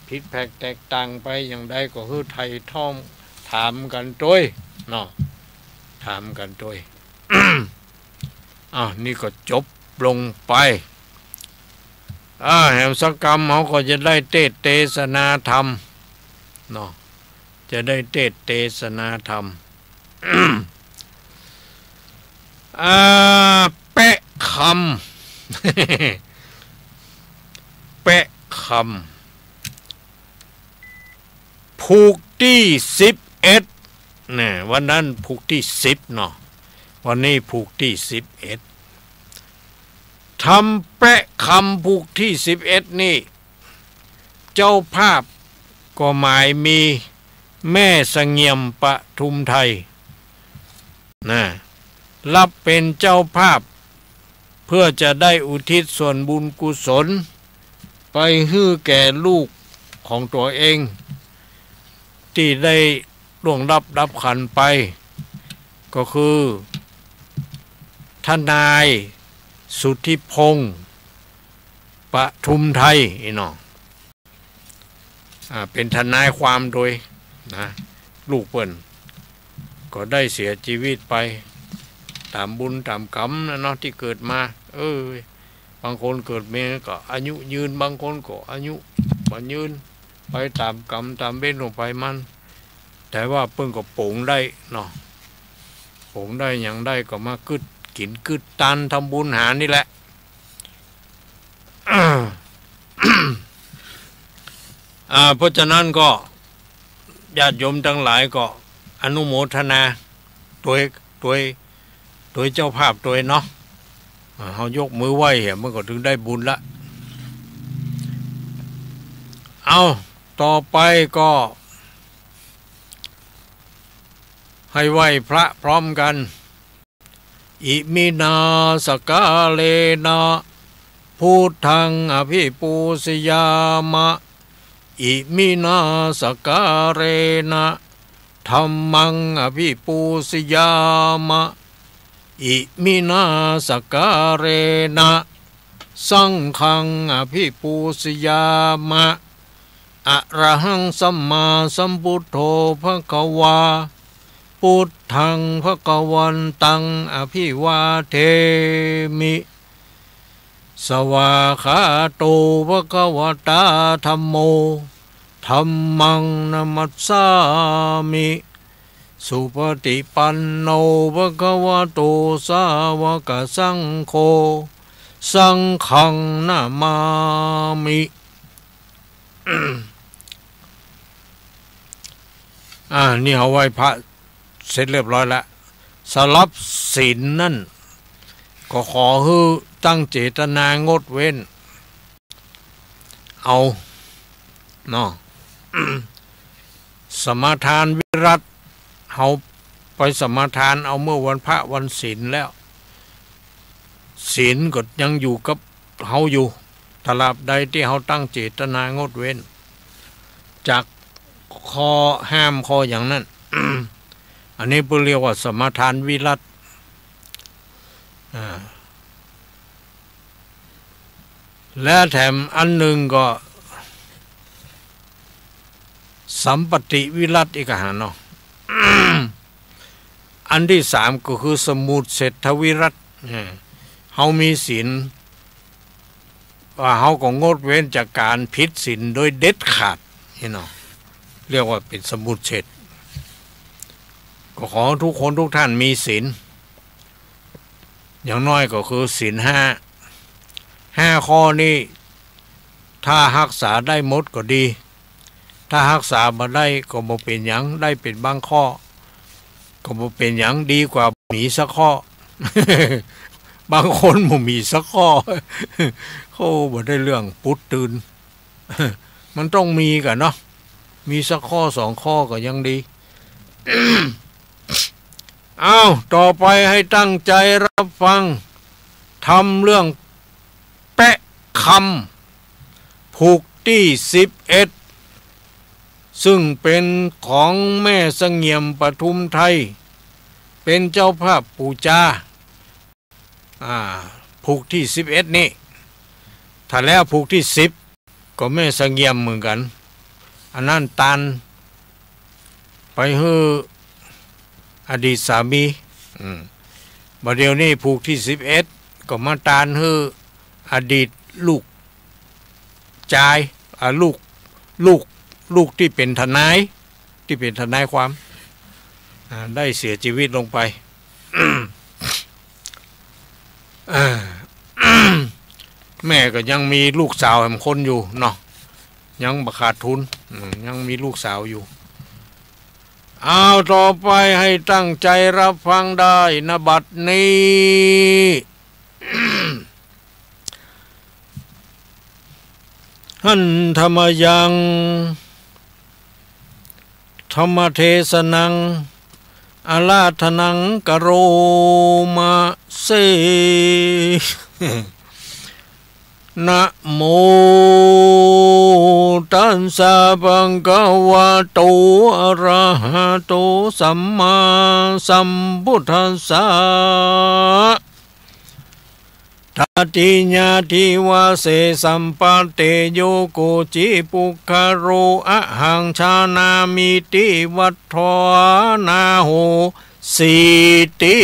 ผิดแผกแตกต่างไปอย่างใดก็หื้อไถ่ท่องถามกั๋นตวยเนาะ ถามกั๋นตวย อ้าว นี่ก็จบลงไป อ่า แหมสักกำเฮาก็จะได้เตสน์เตสนาธรรมเนาะ จะได้เตสน์เตสนาธรรม อ่า แปะคำ แปะคำ ผูกตี้สิบเอ็ด เนี่ย วันนั้นผูกตี้สิบเนาะ วันนี้ผูกตี้สิบเอ็ด ธรรมแปะคำผูกตี้สิบเอ็ดนี่ เจ้าภาพก็หมายมีแม่เสงี่ยมปทุมไทย นะ รับเป๋นเจ้าภาพ เพื่อจะได้อุทิศส่วนบุญกุศล ไปหื้อแก่ลูกของตั๋วเอง ตี้ได้ล่วงลับดับขันไป ก็คือ ทนายสุทธิพงษ์ ปทุมไทย อี้เนาะ อ่า เป๋นทนายความตวยนะ ลูกเปิ้นก็ได้เสียจีวิตไป ต๋ามบุญต๋ามกรรมนะเนาะ ตี้เกิดมา เออ บางคนเกิดมาก็อายุยืน บางคนก็อายุบ่ยืน ไปต๋ามกรรมต๋ามเวรของไผมัน แต่ว่าเปิ้นก็ป๋งได้เนาะ ป๋งได้หยังได้ก็มากึ๊ดกิ๋นกึ๊ดตานทำบุญหานี่แหละ อ่า เพราะฉะนั้นก็ญาติโยมตังหลายก็อนุโมทนาตวย ตวย ตวยเจ้าภาพตวยเนาะ อ่า เฮายกมือไหว้เหีย มันก็ถึงได้บุญละ เอา ต่อไปก็ ให้ไหว้พระพร้อมกัน Iminā sakkārena buddhaṃ abhipūjayāma. Iminā sakkārena dhammaṃ abhipūjayāma. Iminā sakkārena saṅghaṃ abhipūjayāma. Arahaṃ sammāsambuddho bhagavā, buddhaṃ bhagavantaṃ abhivādemi. Svākkhāto bhagavatā dhammo, dhammaṃ namassāmi. Supaṭipanno bhagavato sāvakasaṅgho, saṅghaṃ namāmi. อ่า นี่เฮาไหว้พระเสร็จเรียบร้อยละ สำหรับศีลนั่น ก็ขอหื้อตั้งเจตนางดเว้น เอา เนาะ สมาทานวิรัติ เฮาไปสมาทานเอาเมื่อวันพระวันศีลแล้ว ศีลก็ยังอยู่กับเฮาอยู่ ตราบใดตี้เฮาตั้งเจตนางดเว้น จากข้อห้ามข้ออย่างนั้น อันนี้เปิ้นเรียกว่าสมาทานวิรัติ อ่า และแถมอันหนึ่งก็ สัมปัตติวิรัติอีกอะหาเนาะ อันที่สามก็คือสมุจเฉทวิรัติ เออ เฮามีศีล ว่าเฮาก็งดเว้นจากก๋านผิดศีลโดยเด็ดขาด นี่เนาะ เรียกว่าเป๋นสมุจเฉท ก็ขอทุกคนทุกท่านมีศีล อย่างน้อยก็คือศีลห้า ห้าข้อนี้ ถ้าฮักษาได้หมดก็ดี ถ้าฮักษาบ่ได้ก็บ่เป๋นหยัง ได้เป๋นบางข้อ ก็บ่เป๋นหยัง ดีกว่าบ่มีสักข้อ บางคนบ่มีสักข้อ โอ้ บ่ได้เรื่อง ปุ๊ดตื่น มันต้องมีก่อนเนาะ มีสักข้อสองข้อก็ยังดี อ้าว ต่อไปให้ตั้งใจรับฟัง ธรรมเรื่องแปะคำ ผูกตี้สิบเอ็ด ซึ่งเป๋นของแม่เสงี่ยมปทุมไทย เป๋นเจ้าภาพปู๋จา อ่า ผูกตี้สิบเอ็ดนี้ ถ้าแล้วผูกตี้สิบ ก็แม่เสงี่ยมเหมือนกั๋น อันนั้นตานไปหื้ออดีตสามี อืม บ่าเดี่ยวนี้ผูกตี้สิบเอ็ด ก็มาตานหื้ออดีตลูกจาย อ่า ลูก ลูก ลูกตี้เป๋นทนาย ตี้เป๋นทนายความ อ่า ได้เสียชีวิตลงไป อ่า แม่ก็ยังมีลูกสาวแหมคนอยู่เนาะ ยังบ่ขาดทุน อืม ยังมีลูกสาวอยู่ เอา ต่อไปให้ตั้งใจรับฟังได้นะบัดนี้ หันธมยัง ธรรมเทศนัง อาราธนังกะโรมะเส นะโมตัสสะภะคะวะโต อะระหะโต สัมมาสัมพุทธัสสะ ตาติญาติวาเส สัมปัตเต โย โกจิ ปุคคโล อะหัง ชานามิติ วัฏฐานาโหสีติ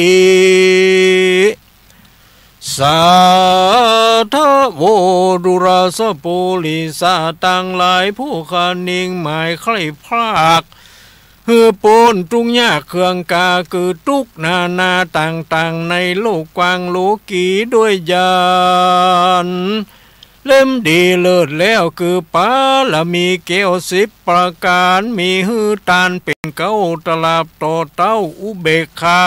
สาธะโว ดูราสะปูริสะตังหลาย ผู้คะนิงหมายใคร่พราก หื้อป๊นตุ๊กข์ยากเคืองก๋า คือตุ๊กข์นานาต่างๆ ในโลกกว้างโลกีด้วยญาณ เล่มดีเลิศแล้ว คือปารมีแก้วสิบประก๋าน มีหื้อต้านเป๋นเก๊าตลับต่อเต้าอุเบกขา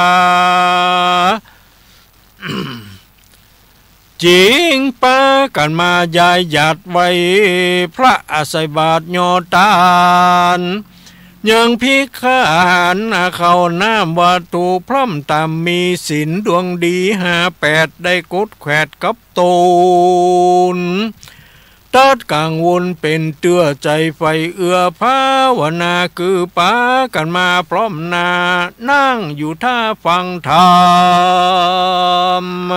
จึงปากั๋นมาย้ายหยาดไหว้ พระอาศัยบาตรยอดตาน ยังภิกขาหารข้าวน้ำวัตถุพร่ำต๋ามมีศีลดวงดีห้าแปด ได้กดแขวดกับ ตน ตัดกังวลเป๋นเตื้อ ใจ๋ใฝ่เอื้อภาวนา คือปากั๋นมาพร้อมหน้า นั่งอยู่ท่าฟังธรรม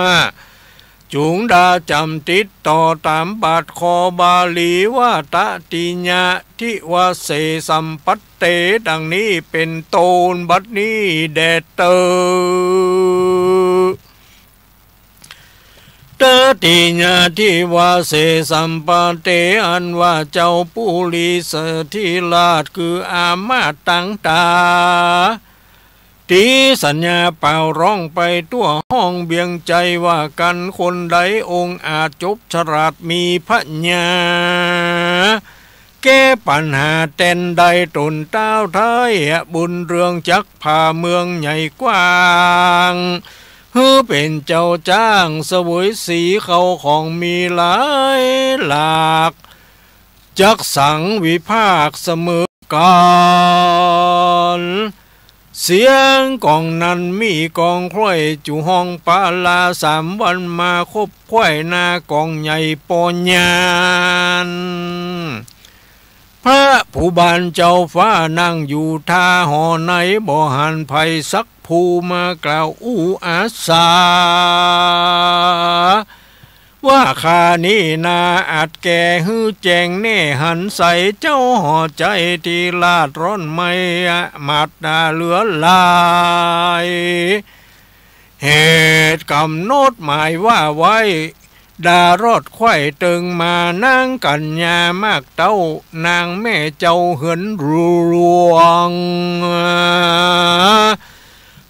จุงดาจ๋ำติดต่อต๋ามบาทคอบาลีว่า ตติยะ ทิวาเส สัมปัตเต ดังนี้เป๋นต้น บัดนี้แด่เต๊อะ ตติยะ ทิวาเส สัมปัตเต อันว่าเจ้าปุริสธิราช คืออามาตย์ตังต๋า ตีสัญญาเป่าร้องไปทั่วห้องเวียง ใจ๋ว่ากั๋นคนใดองอาจจบฉลาดมีผญา แก้ปัญหาแตนได้ ต๋นต้าวไท้บุญเรืองจักผ่าเมืองใหญ่กว้าง หื้อเป๋นเจ้าจ้างเสวยสี เข้าของมีหลายหลาก จักสังวิภาคเสมอกั๋น เสียงกองนั้นมีกองคล้อย จุฮ้องปาลาสามวันมาคบไขว้หน้ากองใหญ่ปอญาณ พระผู้บานเจ้าฟ้านั่งอยู่ท่าหอใน บ่หันใผสักผู้มากล่าวอู้อาสา ว่าข้านี้นาอาจแก้หื้อแจ้งแน่หันใส เจ้าหอใจ๋ที่ราชร้อนไหม้ หมาดต๋าเหลือหลาย เหตุก๋ำหนดหมายว่าไว้ ดารอดไขว้เติงมา นางกัญญามากเต๊า นางแม่เจ้าเฮือนหลวง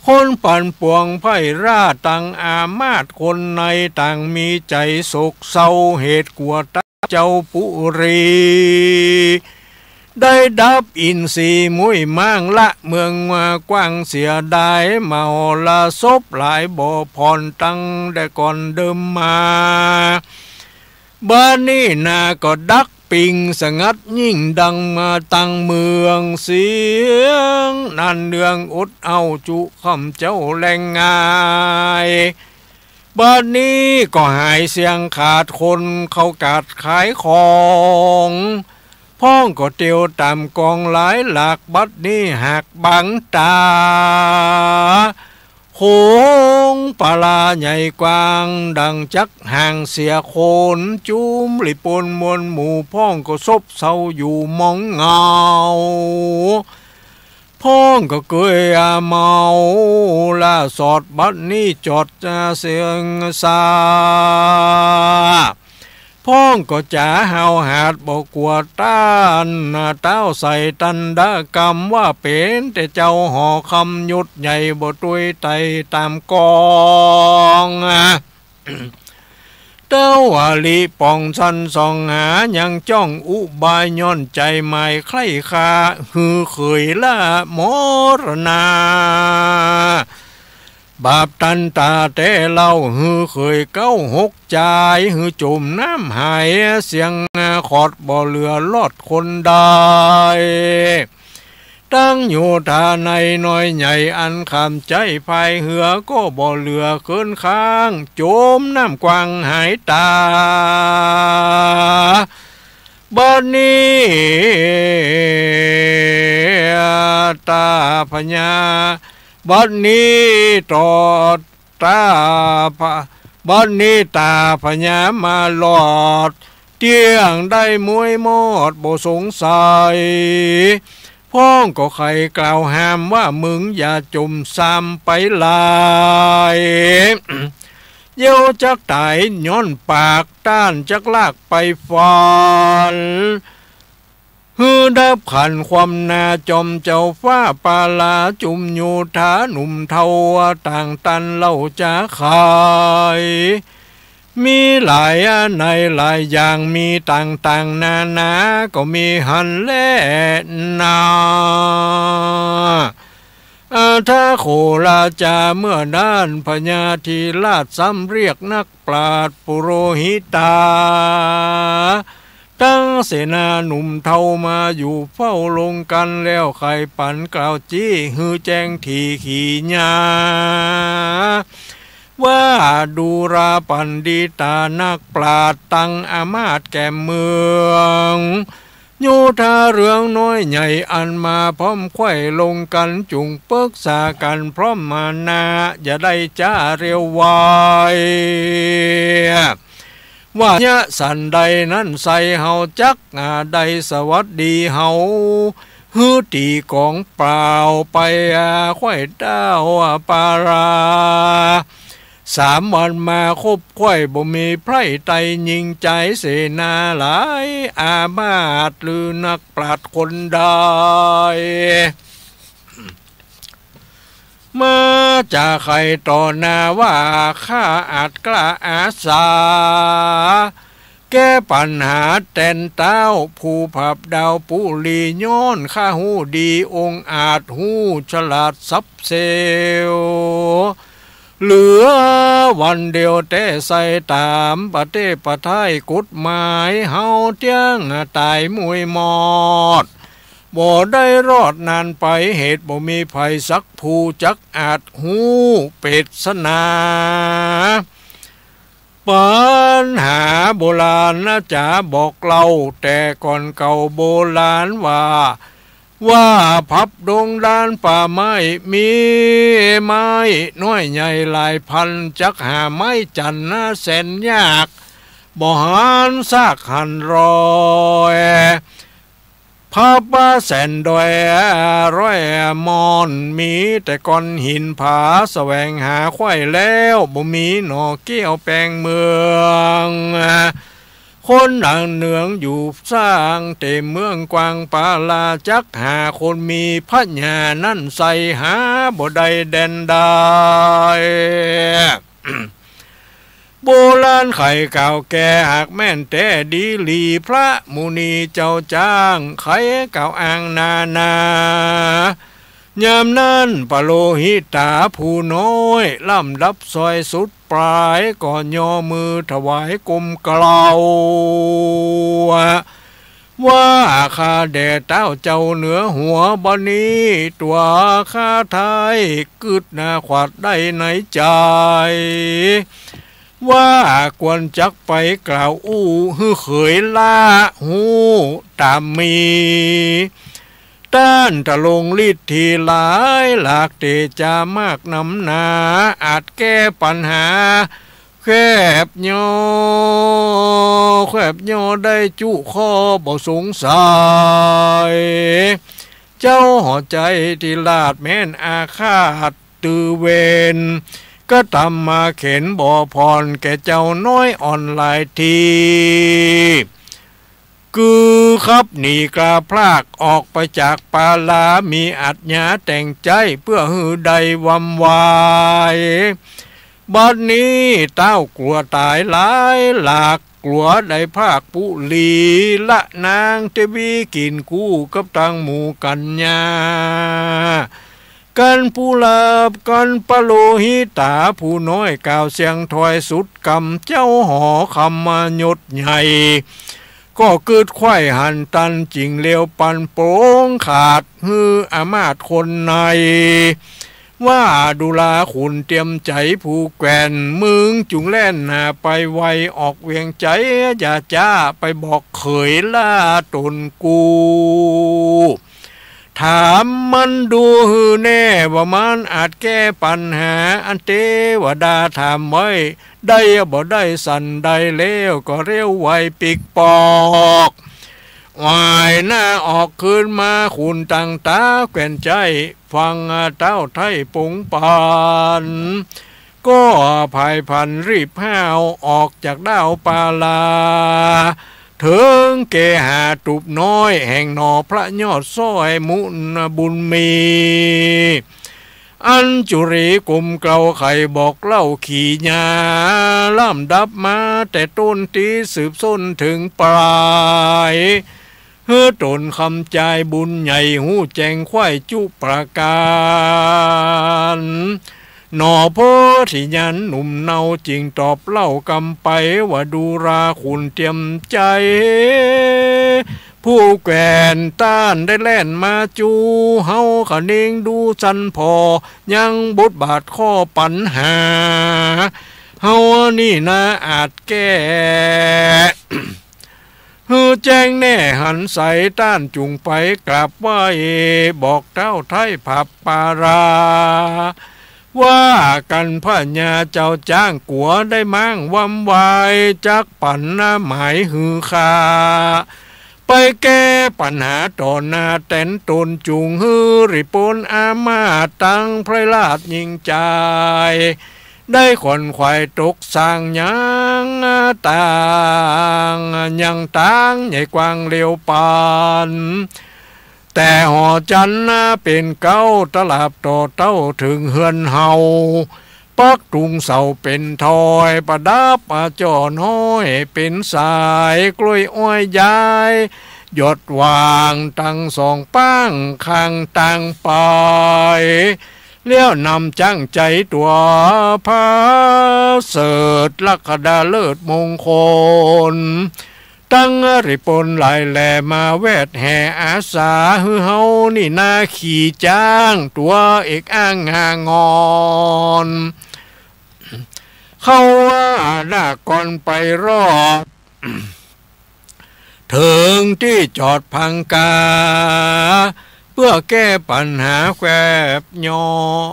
คนปันปวงไพร่ราช ตังอามาตย์คนใน ต่างมีใจ๋โศกเศร้า เหตุกั๋วต๋ายเจ้าปุรี ได้ดับอินทรีย์มุ้ยม้าง ละเมืองมากว้างเสียดาย มหรสพหลายบ่ผ่อน ตังแต่ก่อนเดิมมา บัดนี้นาก็ดักปิงสงัดยิ่ง ดังมาตังเมืองเสียง นั้นเนืองอดเอาจุค่ำเจ๊าแลงงาย บัดนี้ก็หายเสี้ยงขาดคน เข้ากาดขายของ พ่องก็เตียวต๋ามกองหลายหลาก บัดนี้หากบังต๋า โขงปาลาใหญ่กว้าง ดังจักห่างเสียคน จุมลิปนมวลหมู่ พ่องก็ซบเซาอยู่หมองเหงา พ่องก็เกยอาเมาล่าสอด บัดนี้จอดเสียงซา พ่องก็จ๋าห้าวหาดบ่กั๋วต้าน ต้าวใส่ตันดกรรม ว่าเป๋นแต่เจ้าหอคำยศใหญ่ บ่ตวยไต่ต๋ามกอง เต้าอลิป่องสันส่องหา ยังจ้องอุบายย้อนใจ๋หมายใคร่คา หื้อเขยละมรณา บาปตันต๋าแต๊เล่า หื้อเขยเก๊าหกจาย หื้อจมน้ำหาย เสี้ยงขอดบ่เหลือรอดคนใด ตังโยธาในน้อยใหญ่ อันข้ามใจ๊พายเฮือ ก็บ่เหลือเคินค้าง จมน้ำกว้างหายต๋า บัดนี้ต๋าพญา บัดนี้ต่อต๋าพะ บัดนี้ต๋าพญามารอด เตี้ยงได้มวยมอดบ่สงสัย พ่องก็ใค่กล่าวห้ามว่า มึงอย่าจมซ้ำไปหลาย เยียวจักต๋ายย้อนปาก ต้านจักลากไปฟัน หื้อดับขันความนาจอมเจ้าฟ้าปาลา จุมโยธาหนุ่มเฒ่าต่างตันเล่าจะใค่ มีหลายในหลายอย่าง มีต่างๆ นานา ก็มีหั้นแลนา อาทะโขราจา เมื่อนั้นพญาธิราชซ้ำเรียกนักปราชญ์ปุโรหิตา ตังเสนาหนุ่มเฒ่ามาอยู่เฝ้าลงกัน แล้วใค่ปันกล่าวจี้หื้อแจ้งถี่ขีญา ว่าดูราปัณฑิตานักปราชญ์ตังอามาตย์แก่เมือง โยธาเรืองน้อยใหญ่อันมาพร้อมใคว่ลงกัน จุ่งปึกษากั๋นพร้อมมานา อย่าได้จ๊าเร็วไว ว่ายะสันใดนั้นไซร้เฮาจักอาได้สวัสดีเฮา หื้อตี๋ก๋องเปล่าไปอาใคว่เต้าปารา สามวันมาคบใคว่บ่มีใผใต้ยิงใจ๋ เสนาหลายอามาตย์หรือนักปราชญ์คนใด มาจ๋าใค่ต่อหน้าว่า ข้าอาจกล้าอาสา แก้ปัญหาแตนเต้า ผู้ผับดาวปุรี ย้อนข้าฮู้ดีองอาจฮู้ฉลาดสับเซล เหลือวันเดียวแต๊ไซร้ ต๋ามปะเต๊ะปะไท้กฎหมาย เฮาเตี้ยงต๋ายมวยมอด บ่ได้รอดนานไป เหตุบ่มีใผสักผู้จักอาจฮู้เปตสนา ปัญหาโบราณนาจ๋าบอกเล่า แต่ก่อนเก่าโบราณว่า ว่าผับดงดานป่าไม้ มีไม้น้อยใหญ่หลายพัน จักหาไม้จันทร์นาแสนยาก บ่หันซากหันรอย ผับแสนดอยร้อยม่อน มีแต่ก้อนหินผา แสวงหาใคว่แล้ว บ่มีหน่อแก้วแปงเมือง คนหนังเนืองอยู่สร้างเต็มเมืองกว้างปาลา จักหาคนมีผญานั้นไซร้หาบ่ได้แดนใด โบราณใค่กล่าวแก่ หากแม่นแต๊ดีหลี พระมุนีเจ้าจ้าง ใค่กล่าวอ้างนานา ยามนั้นปโรหิตาผู้น้อย ลำดับซอยสุดปลาย ก็ย่อมือถวายก้มเกล้า ว่าข้าแด่เต้าเจ้าเหนือหัว บัดนี้ตั๋วข้าไท้กึ๊ดนาขวัดได้ในใจ๋ ว่าควรจักไปกล่าวอู้หื้อเขยละฮู้ต๋ามมี ต้านทะลงฤทธิ์หลายหลาก เต๋จามากนำหนา อาจแก้ปัญหาแคบย่อ แคบย่อได้จุข้อบ่สงสัย เจ้าหอใจ๋ธิราชแม่นอาฆาต ตือเวร กระตำมาเข็ญบ่ผ่อน แก่เจ้าน้อยอ่อนหลายที คือขับหนีกล้าพลากออกไปจากปาลา มีอาชญาแต่งใจ๊ เปื้อหื้อได้วำวาย บัดนี้เต้ากลัวต๋ายหลายหลาก กลัวได้พรากปุรี ละนางเตวีกิ๋นกู้กับตังหมู่กัญญา กัณฑ์ปุระ กัณฑ์ปโรหิตาผู้น้อยกล่าวเสียงถ้อยสุดกำ เจ้าหอคมยศใหญ่ ก็กึ๊ดใค่หันตัน จึ่งเลียวปันโป๋งขาดหื้ออามาตย์คนใน ว่าดูราขุนเตียมใจ๋ผู้แกว่น มึงจุ่งแล่นหน้าไปไว ออกเวียงใจ๋ อย่าจ๊าไปบอกเขยละต๋นกู้ ถามมันดูหื้อแน่ ว่ามันอาจแก้ปัญหาอันเตวดาถามไว้ ได้บ่ได้สันใด แล้วก็เร็วไวปิ๊กปอก หวายหน้าออกคืนมา ขุนตังต๋าแกว่นใจ๋ ฟังเต้าไท้ป๋งปัน ก็ผายผันรีบห้าวออกจากด้าวปาลา เถิงเกหาตุบน้อย แห่งหน่อพระยอดซ้อยมุนบุญมี อัญจุรีกรมเกล้าใค่บอกเล่าขี่ญา ลำดับมาแต่ต้นตี้สืบส้นเถิงป๋าย หื้อต๋นคำจายบุญใหญ่ ฮู้แจ้งใคว่จุประก๋าน หนอโพธิญาณหนุ่มเนาจึ่งตอบเล่ากำไปว่า ดูราขุนเตียมใจ๋ ผู้แคว่นต้านได้แล่นมาจู้ เฮาคะเนงดูสันผ่อ ยังบทบาทข้อปัญหา เฮานี่นาอาจแก้ หื้อแจ้งแน่หันใส ต้านจุ่งไปกราบไหว้ บอกเต๊าไท้ผับปารา ว่ากั๋นพญาเจ้าจ๊างกั๋วได้ม้างวำวาย จักปั๋นหมายหื้อข้า ไปแก้ปัญหาต่อหน้าแตนต๋น จุ่งหื้อริปนอามาตย์ตังพระราชยิ่งใจ๋ ได้ขวนขวายตกสร้างยังตาง ยังตางใหญ่กว้างเลียวปัน แต่หอจันทร์นาเป๋นเก๊า ตลาดต่อเต้าเถิงเฮือนเฮา ปักตุงเสาเป๋นทอย ประดับอาจ่อน้อยเป๋นสาย กล้วยอ้อยย้าย หยดหว่างตังสองป้างข้างตางไป แล้วนำจ๊างใจ๋ตั๋วผาเสริฐ ลักขณะเลิศมงคล ตังริปนหลายแหล่มาแวดแห่อาสา หื้อเฮานี่นาขี่จ๊างตั๋วเอกอ้างงางอน เข้าว่าหน้าก่อนไปรอด เถิงตี้จอดพังกา เปื้อแก้ปัญหาแคบเยาะ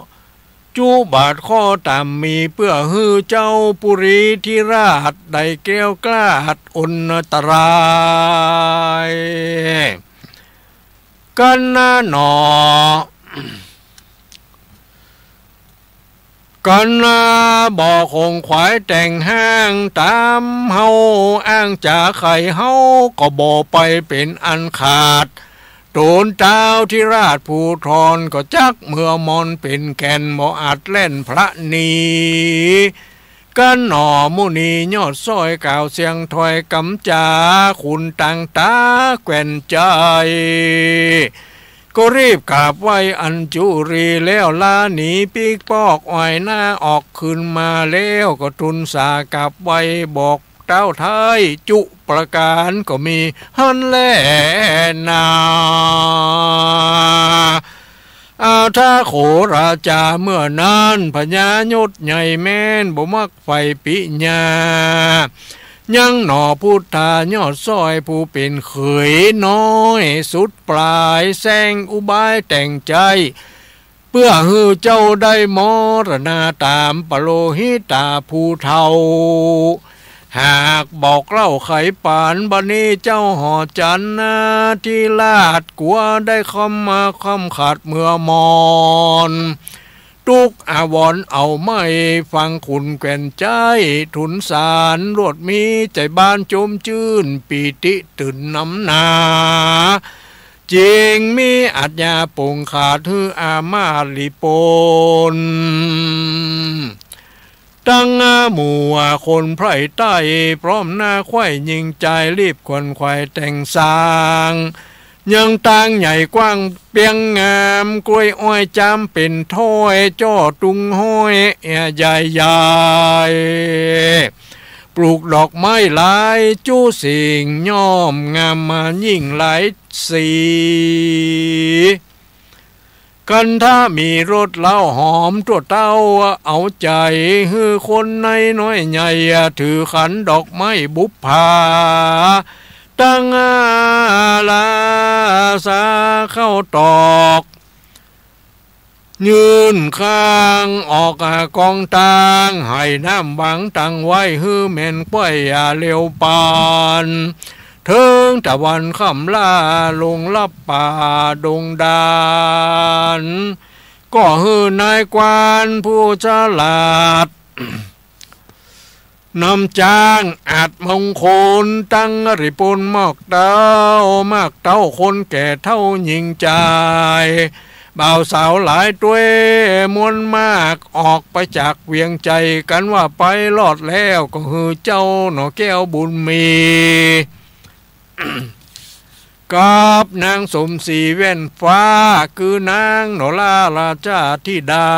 จุบาทข้อต๋ามมี เปื้อหื้อเจ้าปุรีธิราชได้แคล้วคลาดอนตราย กั๋นนาหนอ กั๋นนาบ่ขงขวายแต่งห้าง ต๋ามเฮาอ้างจ๋าใค่ เฮาก็บ่ไปเป๋นอันขาด ต๋นเต๊าธิราชภูธรก็จักเมื่อมอนเป๋นแก่น บ่อาจแล่นพละหนี กั๋นหนอ มุนียอดซ้อยกล่าวเสียงถ้อยกำจ๋า ขุนต่างต๋าแคว่นใจ๋ ก็รีบกราบไหว้อัญจุรี แล้วลาหนีปิ๊กปอกอ้อยหน้าออกคืนมา แล้วก็ทูลสากราบไหว้บอกเต๊าไท้จุประก๋านก็มีหั้นแลนา อาทาโขราจา เมื่อนั้นพญายศใหญ่แม้นบ่มักใฝ่ปิญญา ยังหนอพุทธายอดซ้อยผู้เป๋นเขยน้อยสุดปลาย แสงอุบายแต่งใจ๋ เปื้อหื้อเจ้าได้มรณาต๋ามปโลหิตาผู้เฒ่า หากบอกเล่าไขปาน บัดนี้เจ้าหอจันทร์นาธิราชกั๋วได้คว่ำมาคว่ำขาดเมื่อมอน ตุ๊กอาวรณ์เอาไม่ฟังขุนแคว่นใจ๋ทูลสาร ลวดมีใจ๋บานจมจื้นปีติตื่นนำหนา จึงมีอาจญาปงขาดหื้ออามาตย์ริปน ตังหมู่คนไพร่ใต้ พร้อมหน้าใคว่ยิ่งใจ๋ รีบขวนขวายแต่งสร้าง ยังตางใหญ่กว้างเปียงงาม กล้วยอ้อยจามเป๋นถ้อย จ้อตุงห้อยใหญ่ใหญ่ ปลูกดอกไม้หลายจุสิ่ง ย่อมงามมายิ่งหลายสี คันธะมีรสเล้าหอม ทั่วเต้าเอาใจ๋ หื้อคนในน้อยใหญ่ ถือขันดอกไม้บุปผา ตังลาสาเข้าตอก ยื่นข้างออกกองตาง ไหน้ำหวังตังไว้ หื้อแม่นใคว่อย่าเร็วปาน เถิงตะวันค่ำล่าลงลับป่าดงดาน ก็หื้อนายกวานผู้ฉลาด นำจ๊างอาจมงคล ตังริปนมากเต้า มากเต้าคนแก่เฒ่ายิ่งใจ๋ บ่าวสาวหลายตวยมวลมาก ออกไปจากเวียงใจ๋กั๋นว่าไปรอดแล้ว ก็หื้อเจ้าหน่อแก้วบุญมี กับนางสมศรีแว่นฟ้า คือนางหน่อล่าราชธิดา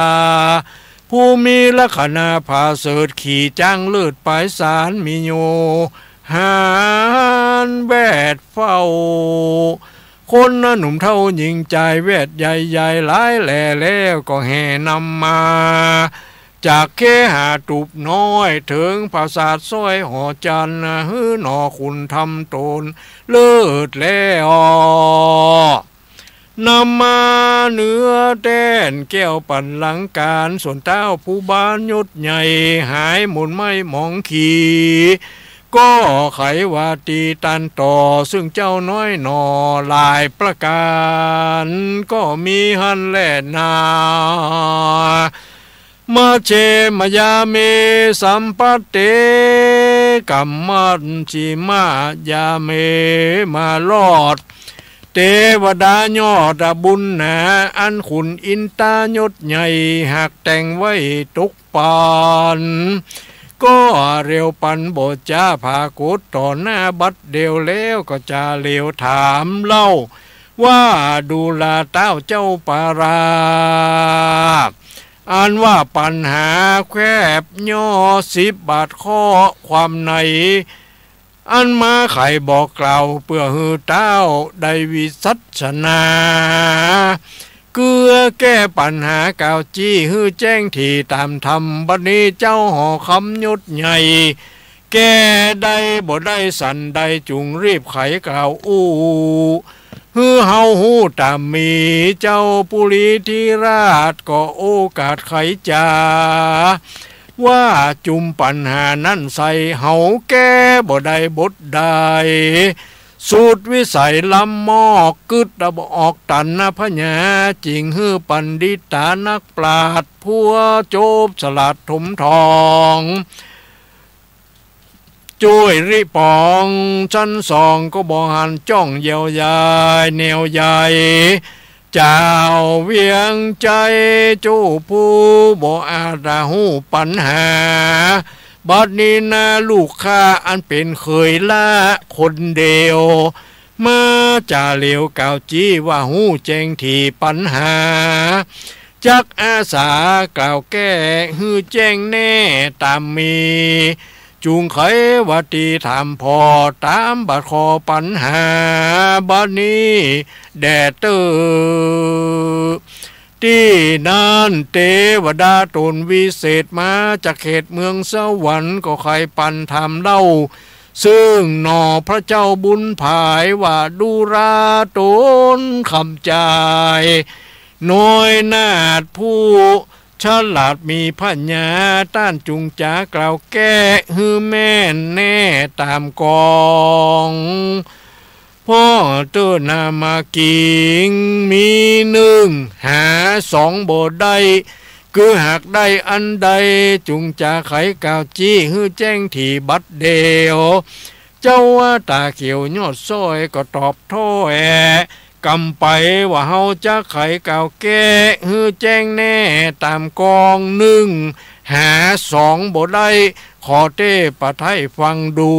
ผู้มีลักษณะผาเสริฐ ขี่จ๊างเลิศปายสาร มีอยู่หานแวดเฝ้า คนหนุ่มเฒ่าหญิงจายแวดใหญ่ๆ หลายแหล่แล้ว ก็แห่นำมา จากเคหะตูบน้อย เถิงปราสาทซ้อยหอจันทร์ หื้อหน่อขุนทำต๋นเลิศแล้ว นำมาเหนือแต้นแก้วปันลังการ ส่วนต้าวผู้บ้านยศใหญ่ หายหม่นไหม้หมองขี ก็ใขว่าตี้ต้านต่อ ซึ่งเจ้าน้อยหน่อหลายประก๋าน ก็มีหั้นแลนา มัชเชมยาเม สัมปัตเต กัมมัชชิมายาเม มารอด เตวดายอดบุญหนา อันขุนอินตายศใหญ่ หากแต่งไว้ตกปัน ก็เร็วปันบ่จ๋าผากฏต่อหน้าบัดเดียวแล้ว ก็จาเหลียวถามเล่า ว่าดูราต้าวเจ้าปารา อันว่าปัญหาแคบย่อสิบบาทข้อความใน อันมาไขบอกกล่าว เปื้อหื้อต้าวได้วิสัชนา เกื้อแก้ปัญหากล่าวจี้ หื้อแจ้งถี่ต๋ามธรรม บัดนี้เจ้าหอคำยศใหญ่ แก้ได้บ่ได้สันใด จุ่งรีบไขกล่าวอู้ หื้อเฮาฮู้ต๋ามมี เจ้าปุรีธิราชก็โอกาสไขจ๋า ว่าจุ่มปัญหานั้นใส่ เฮาแก้บ่ได้บทใด สุดวิสัยล้ำมอก กึ๊ดบ่ออกตันนะพญา จึงหื้อปัณฑิตานักปราชญ์ ผู้จบฉลาดถมทอง จ้วยริปองชั้นสอง ก็บ่หันจ้องแยวใยแนวใย จาวเวียงใจ๋ เจ้าผู้บ่อาจฮู้ปัญหา บัดนี้นาลูกข้าอันเป๋นเขยละคนเดียว มาจาเหลียวกล่าวจี้ว่าฮู้แจ้งถี่ปัญหา จักอาสากล่าวแก้หื้อแจ้งแน่ต๋ามมี จุ่งไขว่าตี้ถามผ่อต๋ามบาดข้อปัญหา บัดนี้แด่เต๊อ ตี้นั้นเตวดาต๋นวิเศษมาจากเขตเมืองสวรรค์ ก็ใค่ปันธรรมเล่า ซึ่งหน่อพระเจ้าบุญผายว่าดูราต๋นคำจาย น้อยนาฏผู้ฉลาดมีผญา ต้านจุ่งจากล่าวแก้หื้อแม่นแน่ต๋ามกอง พ่อเต๊อนามากิ๋ง มีนึ่งหาสองบ่ได้ คือหากได้อันใด จุ่งจาไขกล่าวจี้หื้อแจ้งถี่บัดเดียว เจ้าว่าต๋าเขียวยอดซ้อยก็ตอบถ้อยกำไปว่า เฮาจักไขกล่าวแก้หื้อแจ้งแน่ต๋ามกอง นึ่งหาสองบ่ได้ ขอเต๊ปะไท้ฟังดู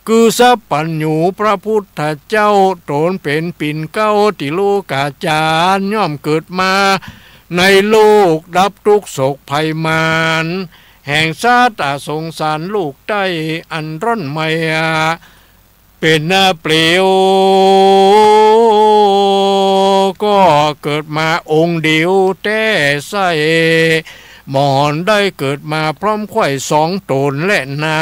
คือสัพพัญญูพระพุทธเจ้า ต๋นเป๋นปิ่นเกล้าติโลกาจารย์ ย่อมเกิดมาในโลกดับตุ๊กข์โศกภัยมาร แห่งชาติสงสารลูกใต้อันร่อนไหม้ เป๋นหน้าเปลว ก็เกิดมาองค์เดียวแต๊ใส้ หมอนได้เกิดมาพร้อมใคว่สองต๋นแลนา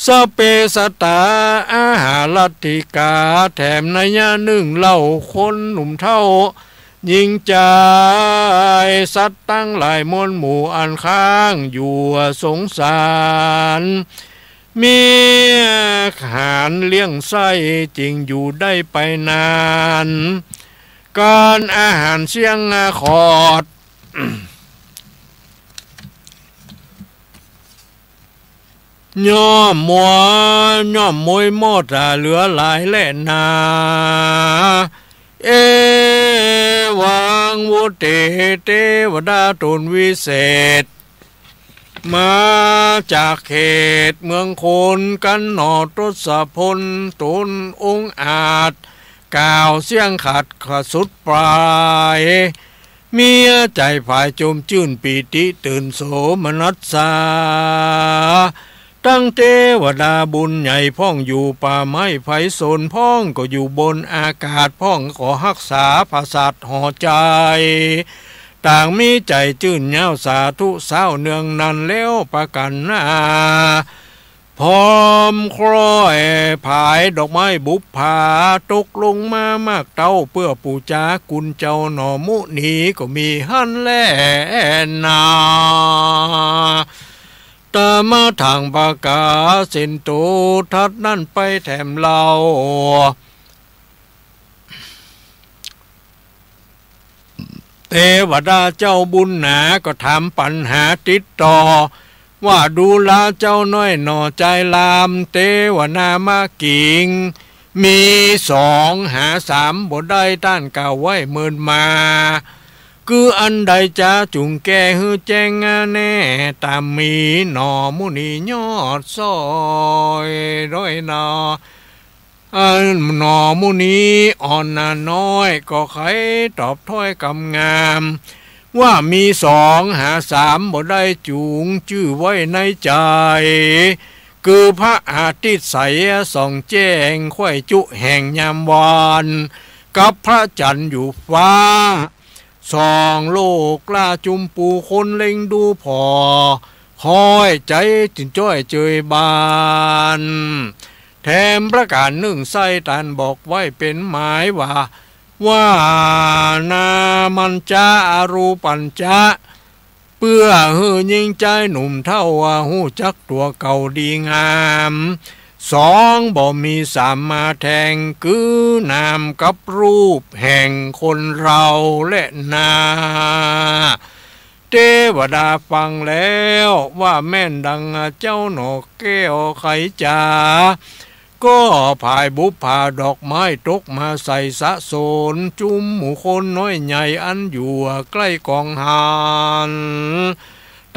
สเปสตา อาหารัตถิกา แถมนัยยะนึ่งเล่าคนหนุ่มเฒ่า หญิงจาย สัตว์ตังหลายมวลหมู่อันค้างอยู่สงสาร เมียหารเลี้ยงไส้จึงอยู่ได้ไปนาน ก๋านอาหารเสี้ยงขอด ย่อมมัว ย่อมมวยหมดเหลือหลายแลนา เอ เต เตวดาต๋นวิเศษ มาจากเขตเมืองคน กั๋นหน่อ ทศพล ต๋นองอาจ กล่าวเสียงขัดขะสุดปลาย มีใจ๋ฝ่ายจมจื้นปีติตื่นโสมนัสสา ตังเตวดาบุญใหญ่พ่องอยู่ป่าไม้ไพศาล พ่องก็อยู่บนอากาศ พ่องก็ฮักษาผาสัตว์ห่อใจ๋ ต่างมีใจ๋จื้นเย้าสาธุเซ้าเนืองนันแล้วประก๋านนา พร้อมคล้อยผายดอกไม้บุปผา ตกลงมามากเต้า เปื้อปู๋จากุณเจ้าหน่อ มุนีก็มีหั้นแลนา ตามมาทางปากาเส้นโต ถัดนั้นไปแถมเล่า เตวดาเจ้าบุญหนา ก็ถามปัญหาติดต่อ ว่าดูราเจ้าน้อยหน่อจายราม เตวนามากิ๋ง มีสองหาสามบ่ได้ ต้านกล่าวไว้เมินมา คืออันใดจาจุ่งแก้หื้อแจ้งแน่ ต๋ามมีหน่อมุนียอดซ้อย ด้วยหน่อ อันหน่อมุนีอ่อนนาน้อย ก็ใค่ตอบถ้อยกำงาม ว่ามีสองหาสามบ่ได้ จุ่งจื้อไว้ในใจ๋ คือพระอาทิตย์ใสส่องแจ้ง ไขว่จุแห่งยามวาน กับพระจันทร์อยู่ฟ้า ส่องโลกล้าจุมปูคนเล็งดูผ่อ คอยใจ๋จึงจ้อยเจยบาน แถมประก๋านนึ่งไส้ ต้านบอกไว้เป๋นหมายว่า ว่านามัญจะอรูปัญจะ เปื้อหื้อญิงจายหนุ่มเฒ่า ฮู้จักตั๋วเก่าดีงาม สองบ่มีสามมาแทน คือนามกับรูปแห่งคนเฮาแลนา เตวดาฟังแล้ว ว่าแม่นดังเจ้าหน่อแก้วไขจ๋า ก็ผายบุปผาดอกไม้ตกมาใส่สะสน จุมหมู่คนน้อยใหญ่อันอยู่ใก้กองหัน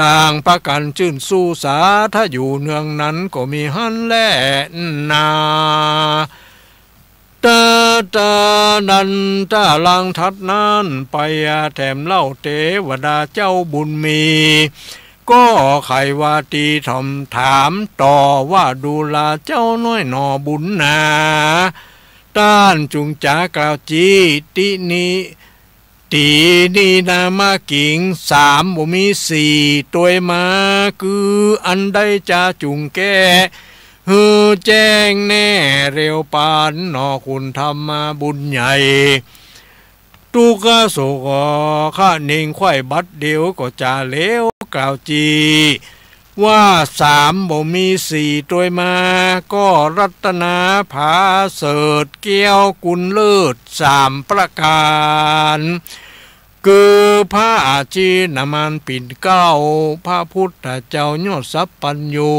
ต่างปากั๋นจื้นสู้สาธะอยู่เนืองนั้นก็มีหั้นแลนา ตะ ตะ นั้นตะหลังถัดนั้นไปแถมเล่า เตวดาเจ้าบุญมี ก็ใค่ว่าตี้ถ่อมถามต่อว่า ดูราเจ้าน้อยหน่อบุญหนา ต้านจุ่งจ๋ากล่าวจี้ ตินี้ ตี้นี้นามากิ๋ง สามบ่มีสี่ตวยมา คืออันใดจาจุ่งแก้ หื้อแจ้งแน่เร็วปานหน่อ คุณธรรมบุญใหญ่ ตุ๊กข์โศกขะเน่งไขว่บัดเดียวก็จาแล้วกล่าวจี้ ว่าสามบ่มีสี่ตวยมา ก็รัตนาผาเสริฐเกี้ยวกุลเลิศสามประก๋าน คือพระอาชินมานปิ่นเกล้า พระพุทธเจ้ายอดสัพพัญญู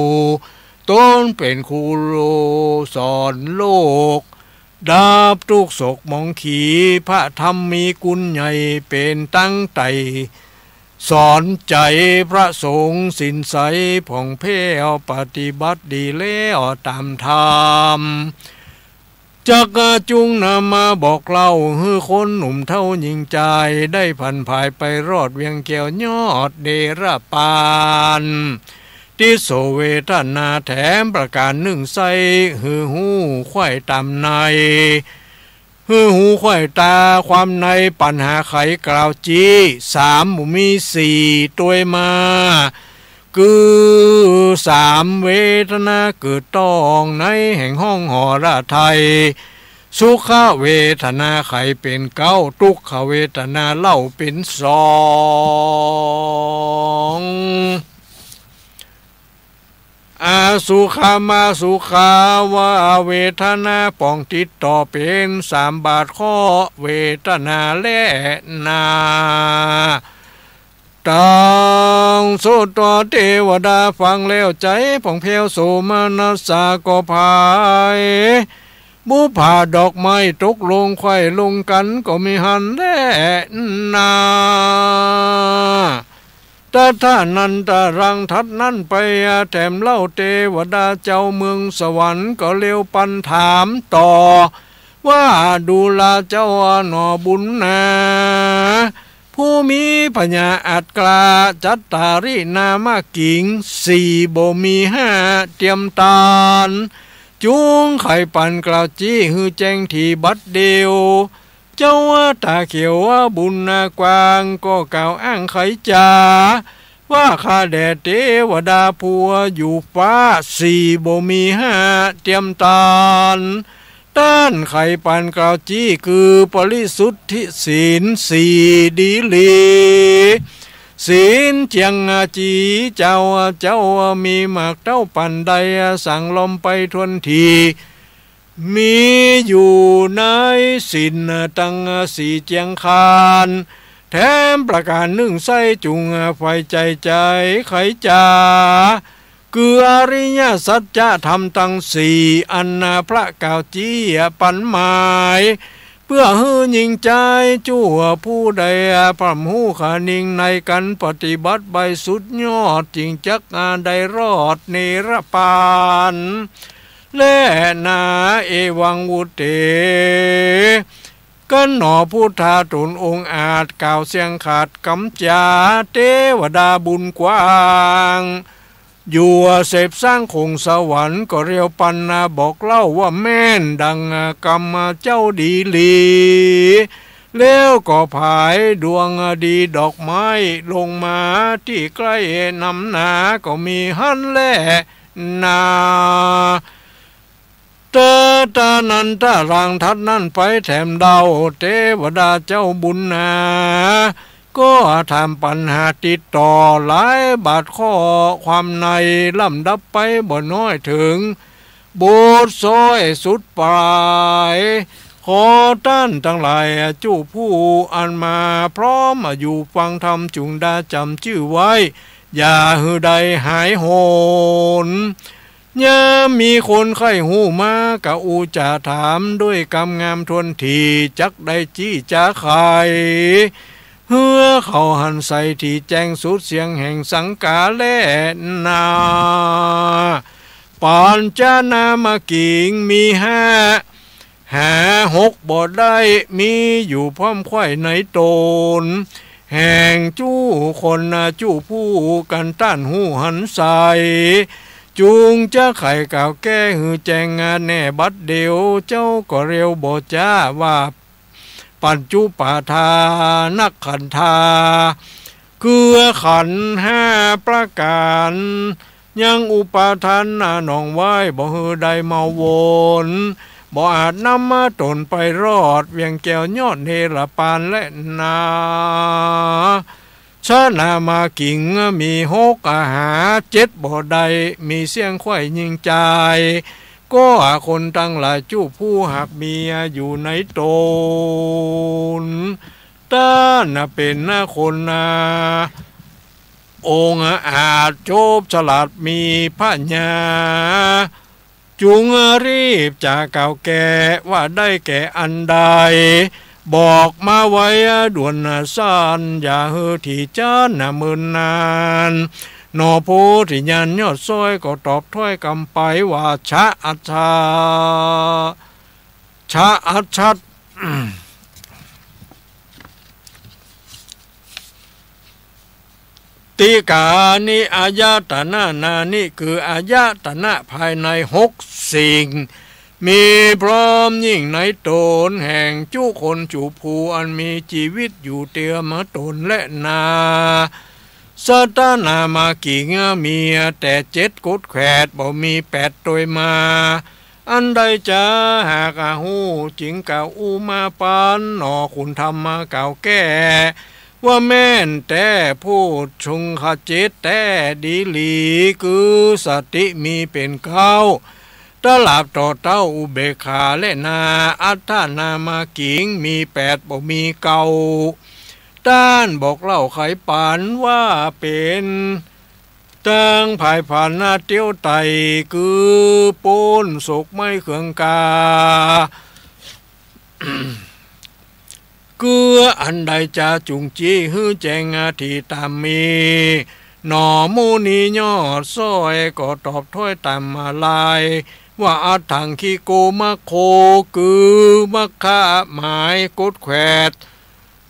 ต๋นเป๋นครูสอนโลก ดับตุ๊กข์โศกหมองขี พระธรรมมีกุณใหญ่เป๋นตังไต่ สอนใจ๋พระสงฆ์ศีลใสผ่องแผ้ว ปฏิบัติดีแล้วต๋ามธรรม จักจุ่งนำมาบอกเล่า หื้อคนหนุ่มเฒ่าญิงจาย ได้ผันผายไปรอดเวียงแก้วยอดเดระปาน ติโสเวทนาแถมประก๋านนึ่งไส้ หื้อฮู้ไขว่ต๋ามใน หื้อฮู้ไขว่ต๋าความใน ปัญหาไขกล่าวจี้ สามบ่มีสี่ตวยมา คือสามเวทนาเกิดต้องในแห่งห้องหอระไทย สุขเวทนาไขเป๋นเก๊า ตุ๊กขเวทนาเล่าเป๋นสอง อสุขมาสุขาวาเวทนาป่องติดต่อเป๋นสามบาทข้อเวทนาแลนา ตังโสตเตวดาฟังแล้วใจ๋ผ่องแผ้วโสมนัสสาก็ผาย บุปผาดอกไม้ตกลงใคว่ลงกั๋นก็มีหั้นแลนา ตัดถานันตะรัง ถัดนั้นไปแถมเล่า เตวดาเจ้าเมืองสวรรค์ก็เลียวปันถามต่อ ว่าดูราเจ้าหน่อบุญนา ผู้มีพญาอัจฉรา จัตตารินามกิ๋ง สี่บ่มีห้าเตียมตาน จุ่งใค่ปันกล่าวจี้หื้อแจ้งถี่บัดเดียว เจ้าต๋าเขียวบุญนากว้างก็กล่าวอ้างไขจ๋า ว่าข้าแด่เตวดาผู้อยู่ฟ้า สี่บ่มีห้าเตียมตาน ต้านไขปันกล่าวจี้คือปริสุทธิศีลสี่ดีหลี ศีลเจียงจี๋เจ้า เจ้ามีมากเต้าปันใด สั่งลอมไปถ้วนถี่ มีอยู่ในศีลตังสี่เจียงคาน แถมประก๋านนึ่งไส้จุ่งใฝ่ใจ๋ไขจ๋า คืออริยสัจจะธรรมตังสี่ อันพระกล่าวจี้ปันหมาย เปื้อหื้อญิงจายจั่วผู้ใด พร่ำฮู้คะนิงในกั๋น ปฏิบัติใบสุดยอด จึงจักได้รอดนิรปาน แลนา เอวัง วุตเต กั๋นหนอพุทธาต๋นองค์อาจ กล่าวเสียงขาดกำจ๋า เตวดาบุญกว้าง อยู่เสพสร้างคงสวรรค์ก็เลียวปันนาบอกเล่าว่าแม่นดังกำเจ้าดีหลี แล้วก็ผายดวงดีดอกไม้ลงมาตี้ใก้นำนา ก็มีหั้นแลนา ตัดถานันตะรัง ถัดนั้นไปแถมเล่า เตวดาเจ้าบุญนา ก็ถามปัญหาติดต่อหลายบาทข้อความใน ลำดับไปบ่น้อยเถิงบทซ้อยสุดปลาย ขอต้านตังหลายจุผู้อันมาพร้อมอยู่ฟังธรรม จุ่งดาจ๋ำจื้อไว้ อย่าหื้อได้หายหน ยามมีคนใค่ฮู้มา กะอู้จ๋าถามด้วยกำงามถ้วนถี่ จักได้จี้จ๋าไข หื้อเขาหันใส่ถี่แจ้งสุดเสียงแห่งสังกาแลนา ปัญจนามกิ๋งมีห้า หาหกบ่ได้ มีอยู่พร้อมใคว่ในต๋น แห่งจุคนจุผู้กั๋นต้านฮู้หันใส่ จุ่งจะไขกล่าวแก้หื้อแจ้งแน่บัดเดียว เจ้าก็เลียวบ่จ๊าว่า ปัญจุปาทานขันธา คือขันธ์ห้าประก๋าน ยังอุปาทานหนองไว้ บ่หื้อได้เมาวน บ่อาจนำมาต๋นไปรอด เวียงแก้วยอดเนรปานแลนา ชนามกิ๋งมีหก อาหาเจ็ดบ่ได้ มีเสี้ยงใคว่ญิงจาย ก็คนตังหลายจุผู้หากมีอยู่ในต๋น ต้านเป๋นคนนา องค์อาจโจบฉลาดมีผญา จุ่งรีบจ๋ากล่าวแก้ ว่าได้แก่อันใด บอกมาไว้ด่วนสัน อย่าหื้อถี่จ๊านเมินนาน หนอโพธิญาณยอดซ้อย ก็ตอบถ้อยกำไปว่า ชะอัชชะ ชะอัชชัต ติกานิ อายตนะนานิ คืออายตนะภายในหกสิ่ง มีพร้อมยิ่งในต๋น แห่งจุคนจุผู้อันมีจีวิตอยู่เตียมต๋นแลนา ชนามกิ๋งมีแต่เจ็ดกดแขวด บ่มีแปดตวยมา อันใดจะหากฮู้ จึงกล่าวอู้มาปัน หนอขุนธรรมกล่าวแก้ ว่าแม่นแต๊ ผู้ชุงขเจตแต๊ดีหลี คือสติมีเป๋นเก๊า ตลาดต่อเต้าอุเบกขาแลนา อัตถนามกิ๋งมีแปด บ่มีเก๊า ต้านบอกเล่าไขปันว่าเป๋น ตังผายผานหน้าเตี้ยวไต่ กือป๊นโศกไหม้เคืองกา กืออันใดจาจุ่งจี้หื้อแจ้งอาทิตามมี หนอมุนียอดซ้อยก็ตอบถ้อยต๋ามมาลาย ว่า อัตถังคิโกมัคโค กือมัคคะหมายกฎแขวด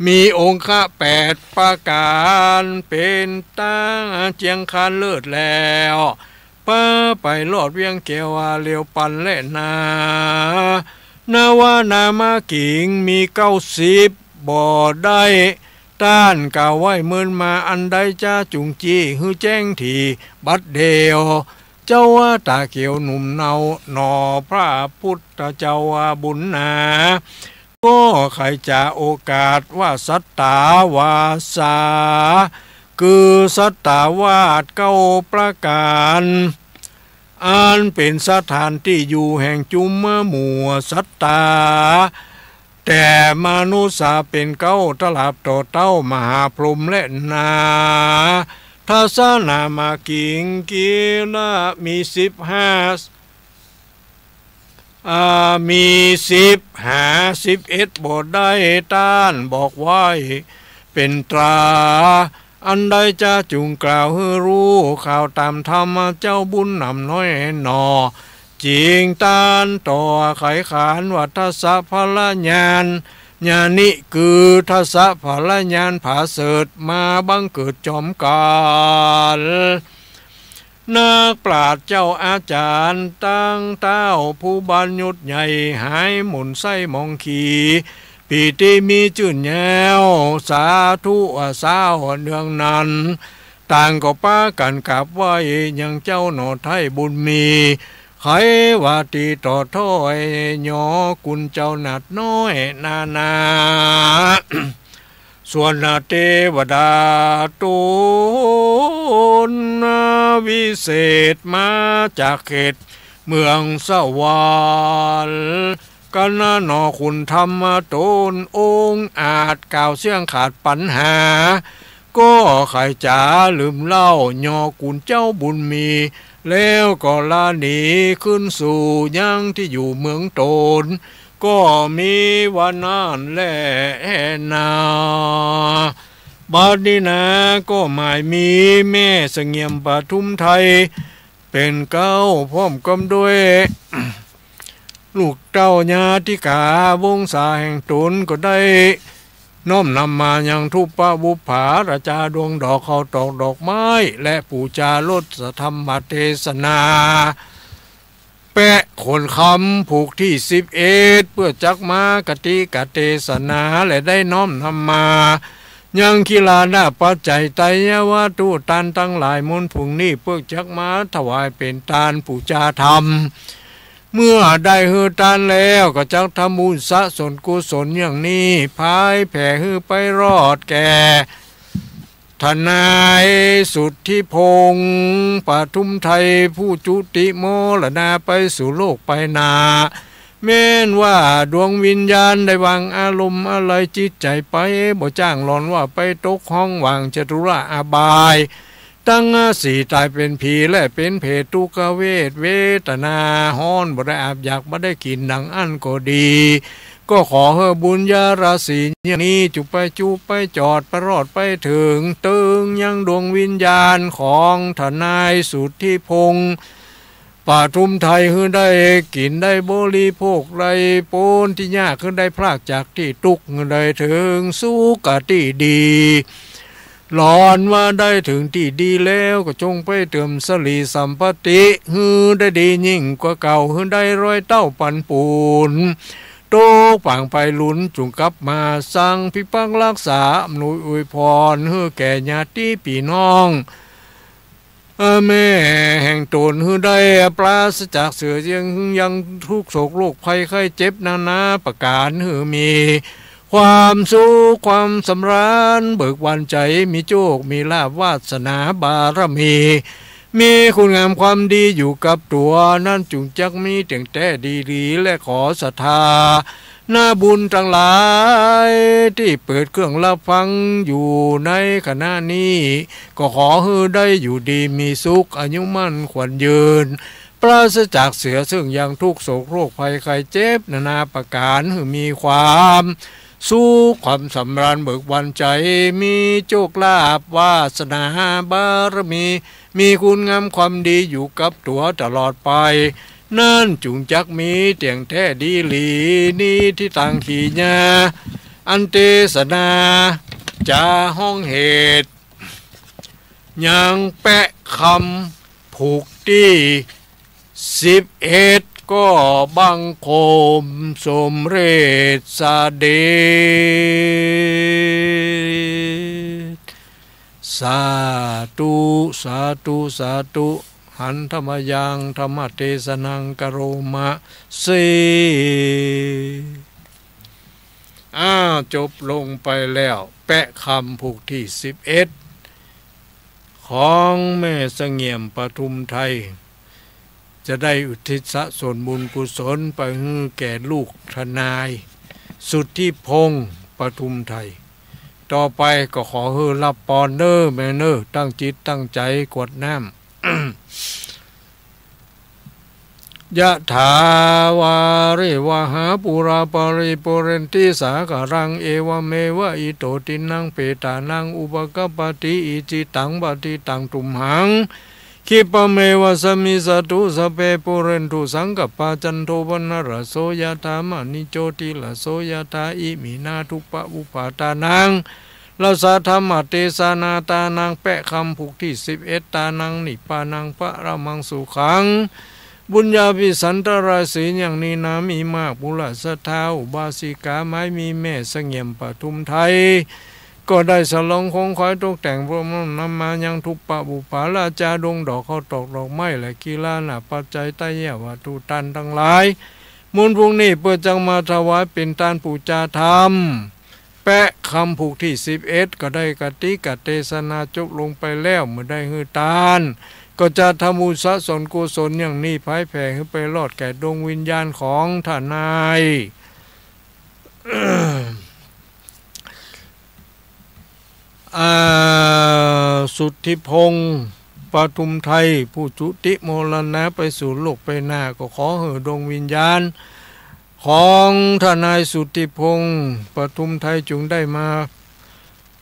มีองค์คะแปดประก๋าน เป๋นต๋าเจียงคานเลิศแล้ว ปาไปรอดเวียงแก้วเหลียวปันแลนา นวนามากิ๋งมีเก้าสิบบ่ได้ ต้านกล่าวไว้เมินมา อันใดจาจุ่งจี้หื้อแจ้งถี่บัดเดี่ยว เจ้าว่าต๋าเขียวหนุ่มเนาหนอ พระพุทธเจ้าว่าบุญหนา ก็ใค่จ๋าโอกาสว่าสัตตาวาสา คือสัตตาวาสเก้าประก๋าน อันเป๋นสถานตี้อยู่แห่งจุมหมู่สัตตา แต่มนุษย์เป๋นเก๊าตราบต่อเต้ามหาพรหมแลนา ทัสสนามากิ๋งกิระมีสิบห้า อ่า มีสิบหาสิบเอ็ดบ่ได้ ต้านบอกไว้เป๋นตรา อันใดจาจุ่งกล่าวหื้อฮู้ ข่าวต๋ามธรรมเจ้าบุญนำน้อยหนอ จิ่งต้านต่อไขขานว่า ทัสสะพละญาณ ญาณิ คือทัสสะพละญาณผาเสริฐมาบังเกิดจอมกัล นักปราชญ์เจ้าอาจ๋ารย์ตังเต๊าผู้บัญญัติใหญ่ หายหม่นไส้หมองขี ปีติมีจื้นแย้ว สาธุสาวเนืองนั้น ต่างก็ปากั๋นกราบไหว้ยังเจ้าหนอไท้บุญมี ไขว่าตี้ต่อถ้อยหยอกุณเจ้าหนาดน้อยนานา ส่วนเตวดาต๋นวิเศษมาจากเขตเมืองสวรรค์ กัณฑ์หนอคุณธรรมต๋นองอาจกล่าวเสี้ยงขาดปัญหา ก็ใค่จ๋าลืมเล่าหยอกุณเจ้าบุญมี แล้วก็ลาหนีขึ้นสู่ยังตี้อยู่เมืองต๋น ก็มีว่านั้นแลนา บัดนี้นาก็หมายมีแม่เสงี่ยมปทุมไทย เป๋นเก๊าพร้อมกำด้วย ลูกเต้าญาติกาวงศาแห่งต๋นก็ได้น้อมนำมายังทูปบุปผาราจาดวงดอกข้าวตอกดอกไม้ และปู๋จารสธรรมเตสนา แปะขนคำผูกตี้สิบเอ็ด เปื้อจักมากติกเตสนา และได้น้อมนำมายังขีลานะปัจจัยไตรยวัตถุตานตังหลายมวลผุ่งนี้ เปื้อจักมาถวายเป๋นตานปู๋จาธรรม เมื่อได้หื้อตานแล้วก็จักทำบุญสะสมกุศลอย่างนี้ ผายแผ่หื้อไปรอดแก่ ทนายสุทธิพงษ์ ปทุมไทย ผู้จุติมรณาไปสู่โลกไปหน้า แม้นว่าดวงวิญญาณได้วางอารมณ์อาลัยจิตใจ๋ไป บ่จ้างหลอนว่าไปตกห้องว่างจตุระอบาย ตังสี่ต๋ายเป๋นผีและเป๋นเปรตทุกขเวท เวทนาฮ้อน บ่ได้อาบอยากบ่ได้กิ๋นดังอั้นก็ดี ก็ขอหื้อบุญญาราศีอย่างนี้จุไปจุไปจอดไปรอดไปเถิง เติงยังดวงวิญญาณของทนายสุทธิพงษ์ ปทุมไทย หื้อได้กิ๋นได้บริโภคได้ป๊นตี้ยาก หื้อได้พรากจากตี้ตุ๊กข์ หื้อได้เถิงสุคติดี หลอนว่าได้เถิงตี้ดีแล้วก็จงไปเติมสิริสัมปัตติ หื้อได้ดียิ่งกว่าเก่า หื้อได้ร้อยเต้าปันปู๋น ตกปางไปลุนจุ่งกลับมา สังพิพักษ์รักษาอำนวยอวยพร หื้อแก่ญาติปี้น้อง เอ่อ แม่แห่งต๋น หื้อได้ปราศจากเสื้อเยียงยังทุกข์โศกโรคภัยไข้เจ็บนานาประก๋าน หื้อมีความสุขความสำราญเบิกบานใจ๋ มีโชคมีลาภวาสนาบารมี มีคุณงามความดีอยู่กับตั๋ว นั้นจุ่งจักมีเตียงแต๊ดีหลี และขอศรัทธา นาบุญตังหลาย ตี้เปิดเครื่องรับฟังอยู่ในขณะนี้ ก็ขอหื้อได้อยู่ดีมีสุข อายุมั่นขวัญยืน ปราศจากเสียซึ่งอย่างทุกข์โศกโรคภัยไข้เจ็บนานาประก๋าน หื้อมีความสุขความสำราญเบิกบานใจ๋ มีโชคลาภวาสนาบารมี มีคุณงามความดีอยู่กับตั๋วตลอดไป นั้นจุ่งจักมีเตี้ยงแต๊ดีหลี นี้ตี้ตังขีญา อันเตสนา จะฮ้องเหตุ ยังแปะคำผูกตี้สิบเอ็ด ก็บังคมสมเร็จเสด็จ สาธุ สาธุ สาธุ หันธมยัง ธรรมเตสนัง กโรมะเส อ้าว จบลงไปแล้ว แปะคำผูกตี้สิบเอ็ด ของแม่เสงี่ยม ปทุมไทย จะได้อุทิศส่วนบุญกุศลไปหื้อแก่ลูกทนาย สุทธิพงษ์ ปทุมไทย ต่อไปก็ขอหื้อฮับปอนเน้อแม่เน้อ ตั้งจิตตั้งใจ๋กรวดน้ำ ยะถาวาริวหาปูราปาริปูเรนติสาคารัง เอวะเมวะอิโตตินังเปตานังอุปะกัปปะติ อิจิตังปะติตังตุมหัง คิปะเมวะสะมิชฌะตุ สัพเพปูเรนตุสังกัปปา จันโทปะนะระโสยะถา มะณิโชติระโสยะถา อิมินาทุปปะปุปปาตานัง รสะธรรมเตสนาตานัง แปะคำผูกตี้สิบเอ็ด ตานังนิพพานังปะระมังสุขัง บุญญาภิสันทราศีลอย่างนี้นามีมาก ปุระศรัทธาอุบาสิกา หมายมีแม่เสงี่ยม ปทุมไทย ก็ได้สลองของขวัญตกแต่งพร้อมนำมายังทุปปะปุปปาราชา ดงดอกข้าวตอกดอกไม้ และกีฬานาปัจจัย ไตรยวัตถุทานตังหลาย มูลพวกนี้เปื้อจักมาถวายเป๋นตานปู๋จาธรรม แปะคำผูกตี้สิบเอ็ด ก็ได้กติกะเตสนาจบลงไปแล้ว เมื่อได้หื้อตาน ก็จะทำบุญสะสมกุศลอย่างนี้ ผายแผ่หื้อไปรอดแก่ดวงวิญญาณของทนาย อ่า สุทธิพงษ์ ปทุมไทย ผู้จุติมรณะไปสู่โลกไปหน้า ก็ขอหื้อดวงวิญญาณของทนายสุทธิพงษ์ ปทุมไทย จุ่งได้มา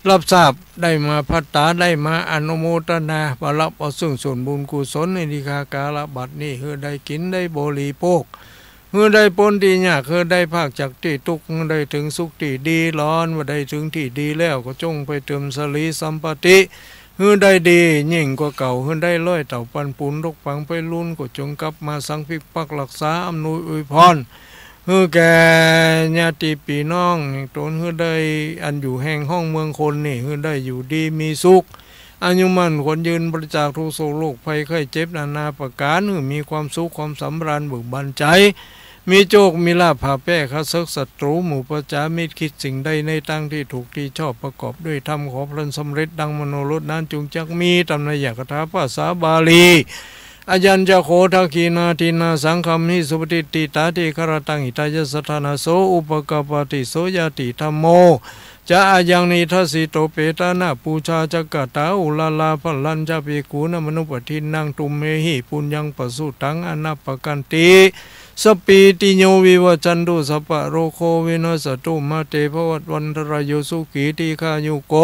ฮับทราบ ได้มาภัตตา ได้มาอนุโมทนา มาฮับเอาซึ่งส่วนบุญกุศลในนิคากาละบัดนี้ หื้อได้กิ๋นได้บริโภค หื้อได้ป๊นตี้ยาก หื้อได้พากจากตี้ตุ๊กข์ หื้อได้เถิงสุขตี้ดี หลอนว่าได้เถิงตี้ดีแล้ว ก็จงไปเติมสรีสัมปัตติ หื้อได้ดียิ่งกว่าเก่า หื้อได้ร้อยเต้าปันปูน ตกปังไปลุน ก็จงกลับมาสังพิกปักรักษา อำนวยอวยพร หื้อแก่ญาติปี้น้องแห่งตน หื้อได้อันอยู่แห่งห้องเมืองคนนี่ หื้อได้อยู่ดีมีสุข อายุมั่นขวัญยืน ปราศจากทุกข์โศกโรคภัยไข้เจ็บนานาประก๋าน หื้อมีความสุขความสำราญเบิกบานใจ๋ มีโชคมีลาภ ผ่าแป้ข้าศึกศัตรู หมู่ประจามิตร คิดสิ่งใดในตางตี้ถูกตี้ชอบ ประกอบด้วยธรรม ขอผลสำเร็จดังมโนรสนั้น จุ่งจักมีต๋ามนัยยะคาถาภาษาบาลี อายัญจะโข ทักขิณาทินนา สังฆามิ สุปะติฏฐิตา ทีฆะระตัง หิตายะสัทธานา โส อุปะกัปปะติ โส ญาติธัมโม จะ อายัง นิทัสสิโต เปตานะปูชา จะ กะตา อุรารา พะลัญจะ ภิกขูนามะนุปะทินนัง ตุมเหหิ ปุญญัง ปะสุตัง อะนะปะกันติ สัพพีติโย วิวัชชันตุ สัพพะโรโค วินัสสะตุ มา เต ภะวัตวันตะราโย สุขี ทีฆายุโก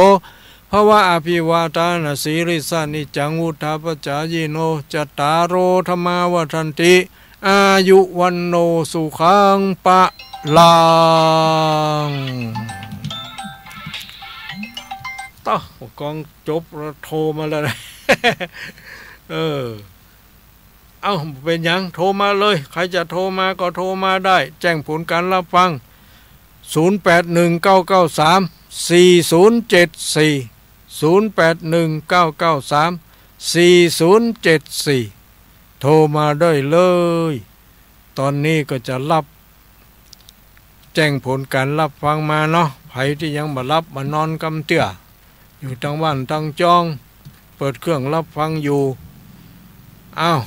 ภะวะ อะภิวาทานะสีลิสสะ นิจจัง วุฑฒาปะจายิโน จัตตาโร ธัมมา วัฑฒันติ อายุ วัณโณ สุขัง พะลัง ตะ กองจบแล้วโทรมาแล้วนะ เออ เอ้า เป๋นหยัง โทรมาเลย ใครจะโทรมาก็โทรมาได้ แจ้งผลการฮับฟัง ศูนย์แปดหนึ่งเก้าเก้าสามสี่ศูนย์เจ็ดสี่ ศูนย์แปดหนึ่งเก้าเก้าสามสี่ศูนย์เจ็ดสี่ โทรมาได้เลย ต๋อนนี้ก็จะฮับ แจ้งผลการฮับฟังมาเนาะ ใผตี้ยังบ่ฮับ บ่นอนกำเตื้อ อยู่ตังบ้านตังจอง เปิดเครื่องฮับฟังอยู่ อ้าว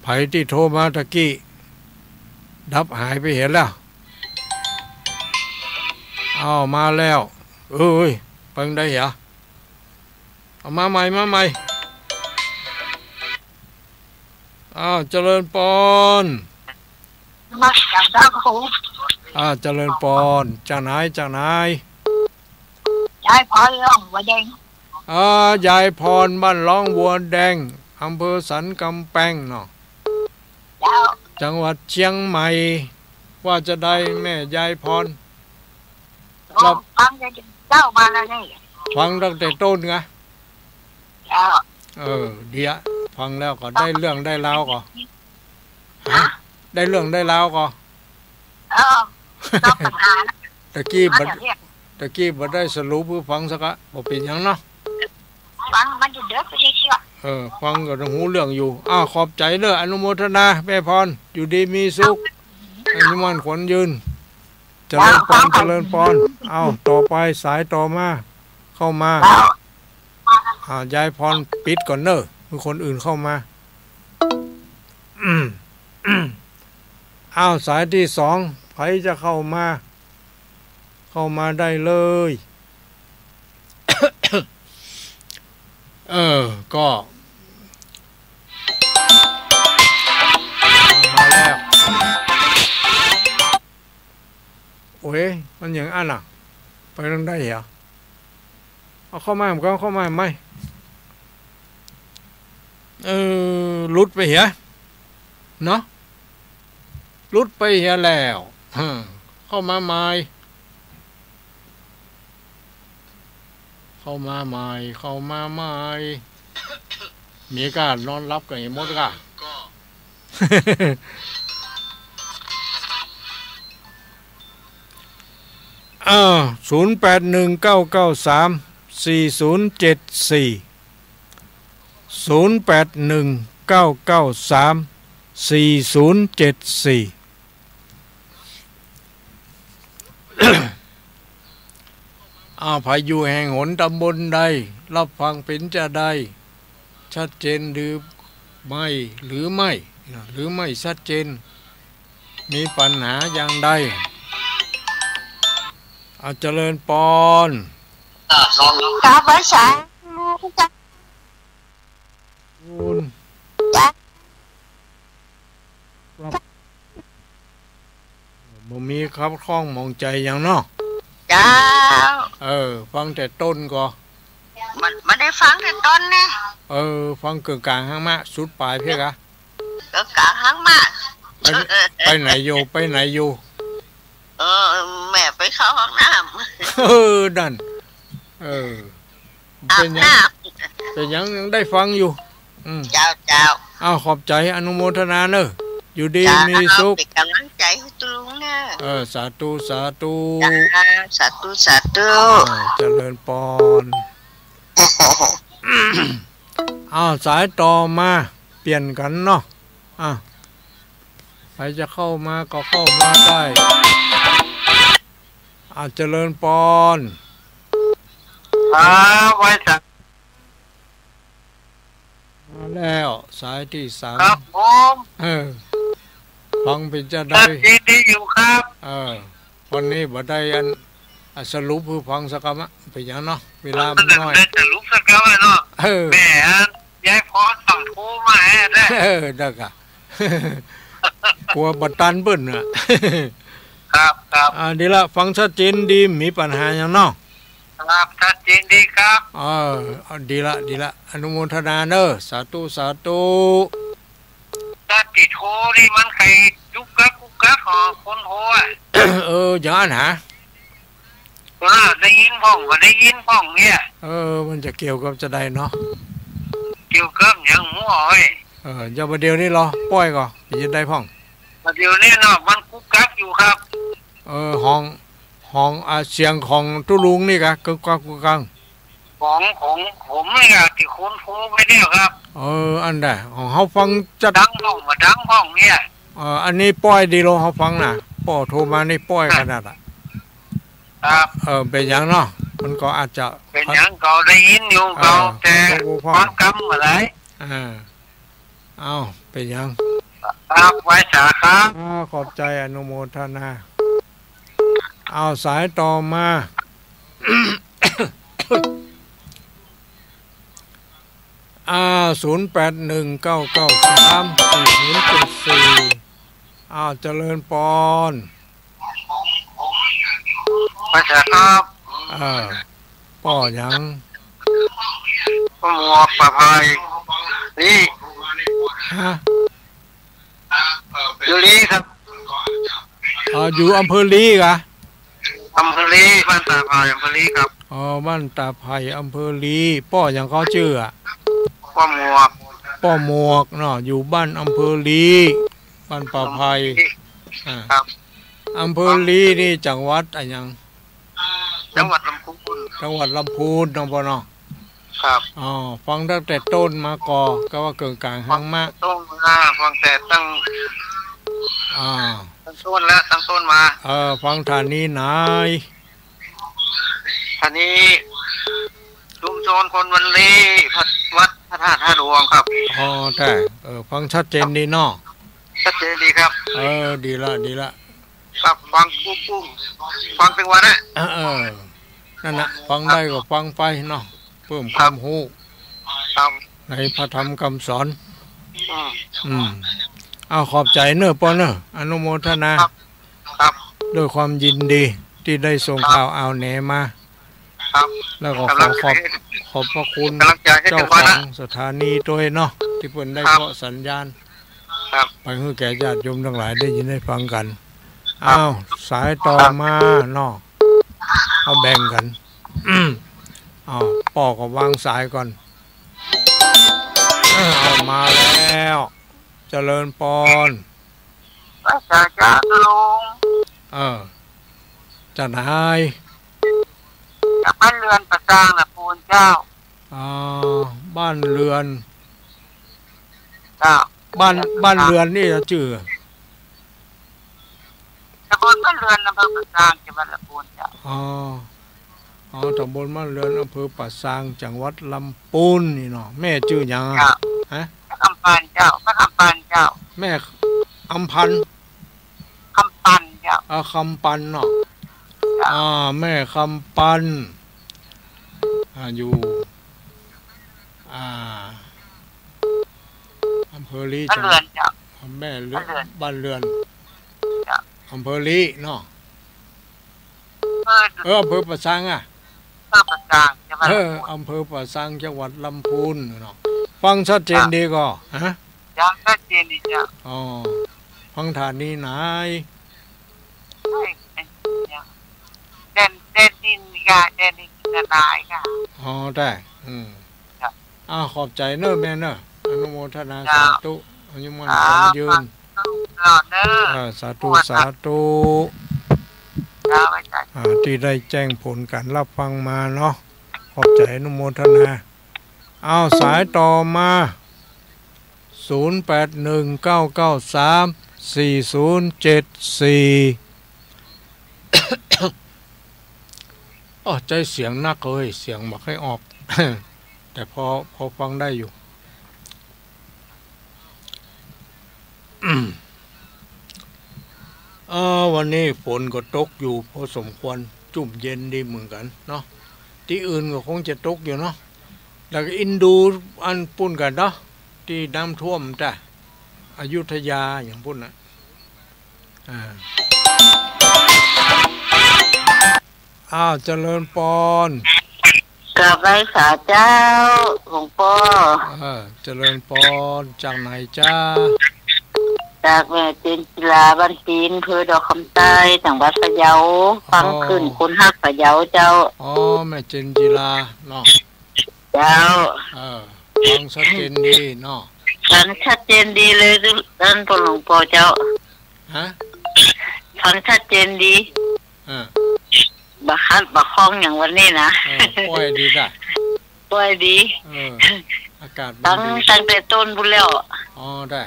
ใผตี้โทรมาตะกี้ ดับหายไปเหียแล้ว อ้าว มาแล้ว เอ้ย ไปจั่งใดเหรอ เอามาใหม่ มาใหม่ อ้าว เจริญปอน มาจากบ้านผม อ้าว เจริญปอน จากไหน จากไหน ยายพรหลวงบัวแดง อ่า ยายพรบ้านหลวงบัวแดง อำเภอสันกำแปงเนาะ เจ้า จังหวัดเชียงใหม่ ว่าจะใดแม่ยายพร ครับ ฟังแต่เจ้ามาแล้วนี่ ฟังตั้งแต่ต้นไง เจ้า เออ เดี๋ยว ฟังแล้วก็ได้เรื่องได้ราวก็ ฮะ ได้เรื่องได้ราวก็ เออ ตอบปัญหา ตะกี้บ่ มาจากเนี่ย ตะกี้บ่ได้สรุปหื้อฟังสักอะ บ่เป๋นหยังเนาะ ฟังมันจะเดินไปเรื่อยๆ เออ ฟังก็ต้องฮู้เรื่องอยู่ อ้าว ขอบใจ๋เน้อ อนุโมทนา แม่พร อยู่ดีมีสุข อายุมั่นขวัญยืน เจริญปอน เจริญปอน อ้าว ต่อไปสายต่อมา เข้ามา อ้าว ยายพรปิดก่อนเน้อ มีคนอื่นเข้ามา อืม อ้าว สายที่สอง ใผจะเข้ามา เข้ามาได้เลย เออ ก็ มาแล้ว โอ้ย มันอย่างอั้นน่ะ ไปจั่งใดเหรอ เอาเข้ามา มันก็เข้ามาใหม่ เออ หลุดไปเหีย เนาะ หลุดไปเหียแล้ว เข้ามาใหม่ เข้ามาใหม่ เข้ามาใหม่ มีก้านอนหลับกั๋นหมดก้า อ่า ศูนย์แปดหนึ่งเก้าเก้าสามสี่ศูนย์เจ็ดสี่ ศูนย์แปดหนึ่งเก้าเก้าสามสี่ศูนย์เจ็ดสี่ อ้าว ใผอยู่แห่งหนตำบลใด รับฟังเป๋นจาใด ชัดเจนหรือไม่ หรือไม่ หรือไม่ชัดเจน มีปัญหาอย่างใด อ้าว เจริญปอน กราบไหว้สา คุณ บ่มีขัดข้องหมองใจ๋หยังเนาะ เจ้า เออ ฟังแต่ต้นก็ มัน มันได้ฟังแต่ต้นนี่ เออ ฟังเกิ่งก๋างหางมะ สุดป๋ายเพี้ยกะ เกิ่งก๋างหางมะ ไป ไปไหนอยู่ ไปไหนอยู่ เออ แม่ไปเข้าห้องน้ำ เออ นั่น เออ อาบน้ำ เป๋นหยัง เป๋นหยัง ยังได้ฟังอยู่ อืม เจ้า เจ้า อ้าว ขอบใจ๋ อนุโมทนาเน้อ อยู่ดี เจ้า มีสุข เป๋นก๋ำลังใจ๋หื้อตุ๊ลุงเน้อ เออ สาธุ สาธุ เจ้า สาธุ สาธุ เออ เจริญปอน อ้าว สายต่อมา เปลี่ยนกั๋นเนาะ อ่ะ ใผจะเข้ามาก็เข้ามาได้ อ่ะ เจริญปอน ครับ ไหว้สา มาแล้ว สายที่สาม ครับผม เออ ฟังเป๋นจาใด ชัดเจนดีอยู่ครับ เออ วันนี้บ่ได้อัน อ่ะ สรุปหื้อฟังสักกำอะ เป๋นหยังเนาะ เวลามันน้อย ได้สรุปสักกำอะเนาะ เออ แม่ ยายพรต้องโทรมาแหม เออ ได้กะ กั๋วบ่ตันเปิ้นน่ะ ครับ ครับ อ่า ดีละ ฟังชัดเจนดี มีปัญหาหยังเนาะ ครับ ชัดเจนดีครับ เออ เอา ดีละ ดีละ อนุโมทนาเน้อ สาธุ สาธุ ถ้าติดโทรนี่มันใค่กุ๊กกั๊กกุ๊กกั๊ก อ๋อ คนโทรอะ เออ อย่างนั้นหา ว่าได้ยินพ่อง บ่ได้ยินพ่องเนี่ย เออ มันจะเกี่ยวกับจาใดเนาะ เกี่ยวกับหยังหัวเอ้ย เออ อย่าบ่าเดี่ยวนี้ลอ ป้อยก่อ เป๋นจาใดพ่อง บ่าเดี่ยวนี้เนาะ มันกุ๊กกั๊กอยู่ครับ เออ ห้อง ห้อง อ่า เสียงของตุ๊ลุงนี่กะ กุ๊กกั๊กกุ๊กกั๊ก ของ ของผมนี่กะ ตี้คนโทรไปเนี่ยครับ เออ อันใด ของเฮาฟังจัด ดังพ่อง บ่ดังพ่องเนี่ย เออ อันนี้ป้อยดีลอ เฮาฟังน่ะ ป้อโทรมานี่ป้อยขนาดอะ ครับ เออ เป๋นหยังเนาะ มันก็อาจจะ เป๋นหยัง ก็ได้ยินอยู่ เออ ก็แต่ โอ้โห ฟังกำบ่ได้ อ่า เอ้า เป๋นหยัง ครับ ไหว้สาครับ อ่า ขอบใจ๋ อนุโมทนา เอาสายต่อมา อ่า ศูนย์แปดหนึ่ง เก้าเก้าสาม สี่ศูนย์เจ็ดสี่ อ้าว เจริญปอน พระอาจารย์ครับ เออ ป้อหยัง ป้อหมวก ป่าไผ่ ลี ฮะ อยู่ลีครับ อ๋อ อยู่อำเภอลีกะ อำเภอลี บ้านตาไผ่ อำเภอลีครับ อ๋อ บ้านตาไผ่ อำเภอลี ป้อหยังก็จื้ออะ ป้อหมวก ป้อหมวกเนาะ อยู่บ้านอำเภอลี บ้านป่าไผ่ อ่า ครับ อำเภอลีนี่จังหวัดอะหยัง จังหวัดลำพูน จังหวัดลำพูนเนาะป้อเนาะ ครับ อ๋อ ฟังตั้งแต่ต้นมาก่อ ก็ว่าเกิ่งก๋างหางมะ ต้นมา ฟังแต่ตั้ง อ่า ตั้งต้นแล้ว ตั้งต้นมา เออ ฟังถานีไหน ถานีชุมชนคนวันลี วัดพระธาตุท่าหลวงครับ อ๋อ แต่ เออ ฟังชัดเจนดีเนาะ ชัดเจนดีครับ เออ ดีละ ดีละ ครับ ฟังกุ้งๆ ฟังตึงวันนะ เออ เออ นั่นนะ ฟังได้ก็ฟังไปเนาะ เพิ่มความฮู้ ครับ ในพระธรรมคำสอน อืม อืม เอาขอบใจ๋เน่อป้อเน่อ อนุโมทนา ครับ ครับ ด้วยความยินดีตี้ได้ส่ง ครับ ข่าวอ่าวแหนมา ครับ แล้วก็ขอขอบ กำลังใจ๋ ขอบพระคุณ กำลังใจ๋หื้อ เจ้าของสถานีตวยเนาะ ตี้เปิ้นได้ ครับ เปาะสัญญาณ ครับ ไปหื้อแก่ญาติโยมตังหลายได้ยินได้ฟังกั๋น ครับ อ้าว สายต่อมาเนาะ เอาแบ่งกั๋น อ้าว ป้อก็วางสายก่อน อ้าว มาแล้ว เจริญปอน พระอาจารย์เจ้าลุง เออ จ๋าหนาย จากบ้านเรือนป่าซางลำพูนเจ้า อ๋อ บ้านเรือน เจ้า บ้าน บ้านเรือนนี่จื้อ ตำบลบ้านเรือน อำเภอป่าซาง จังหวัดลำพูนเจ้า อ๋อ อ๋อ ตำบลบ้านเรือน อำเภอป่าซาง จังหวัดลำพูนนี่เนาะ แม่จื้อหยังอะ เจ้า ฮะ แม่คำปันเจ้า แม่คำปันเจ้า แม่อำพันธ์ คำปันเจ้า อ่า คำปันเนาะ เจ้า อ่า แม่คำปัน อ่า อยู่ อ่า อำเภอลี บ้านเรือนเจ้า แม่เรือน บ้านเรือน บ้านเรือน เจ้า อำเภอลีเนาะ เออ เออ อำเภอป่าซางอะ อำเภอป่าซาง จังหวัด เออ ลำพูน อำเภอป่าซาง จังหวัดลำพูนเนาะ ฟังชัดเจนดีก่อ ฮะ ฟังชัดเจนดีเจ้า อ๋อ ฟังถานีไหน เอ้ย แดน แดนดินค่ะ แดนดินกินนายค่ะ อ๋อ ได้ อืม ครับ อ้าว ขอบใจ๋เน่อแม่เน่อ อนุโมทนา ครับ สาธุ อายุมั่น ครับ ขวัญยืน ตลอดเน่อ อ่า สาธุ สาธุ ครับ อาจารย์ อ่า ตี้ได้แจ้งผลก๋านรับฟังมาเนาะ ขอบใจ๋ อนุโมทนา อ้าว สายต่อมา ศูนย์แปดหนึ่ง เก้าเก้าสาม สี่ศูนย์เจ็ดสี่ อ้อ ใจ๊เสียงนักเฮ้ย เสียงบ่ค่อยออก แต่พอ พอฟังได้อยู่ เออ วันนี้ฝนก็ตกอยู่พอสมควร จุ่มเย็นดีเหมือนกั๋นเนาะ ตี้อื่นก็คงจะตกอยู่เนาะ แล้วก็อินดูอันปู้นกั๋นเนาะ ตี้น้ำท่วมจ้ะ อยุธยาอย่างปู้นน่ะ อ่า อ้าว เจริญปอน กราบไหว้สาเจ้า หลวงป้อ เออ เจริญปอน จากไหนจ๊ะ จากแม่เจนจิลา บ้านตีน อำเภอดอกคำใต้ จังหวัดพะเยา ฟังคลื่นคนฮักพะเยาเจ้า อ๋อ แม่เจนจิลาเนาะ เจ้า เออ ฟังชัดเจนดีเนาะ ฟังชัดเจนดีเลย ต้านหลวงป้อเจ้า ฮะ ฟังชัดเจนดี อ่า บ่ขัดบ่ข้องหยังวันนี้นะ เออ ปอยดีจ้ะ ปอยดี เออ อากาศมันดี ตั้ง ตั้งแต่ต้นปู้นแล้ว อ๋อ ได้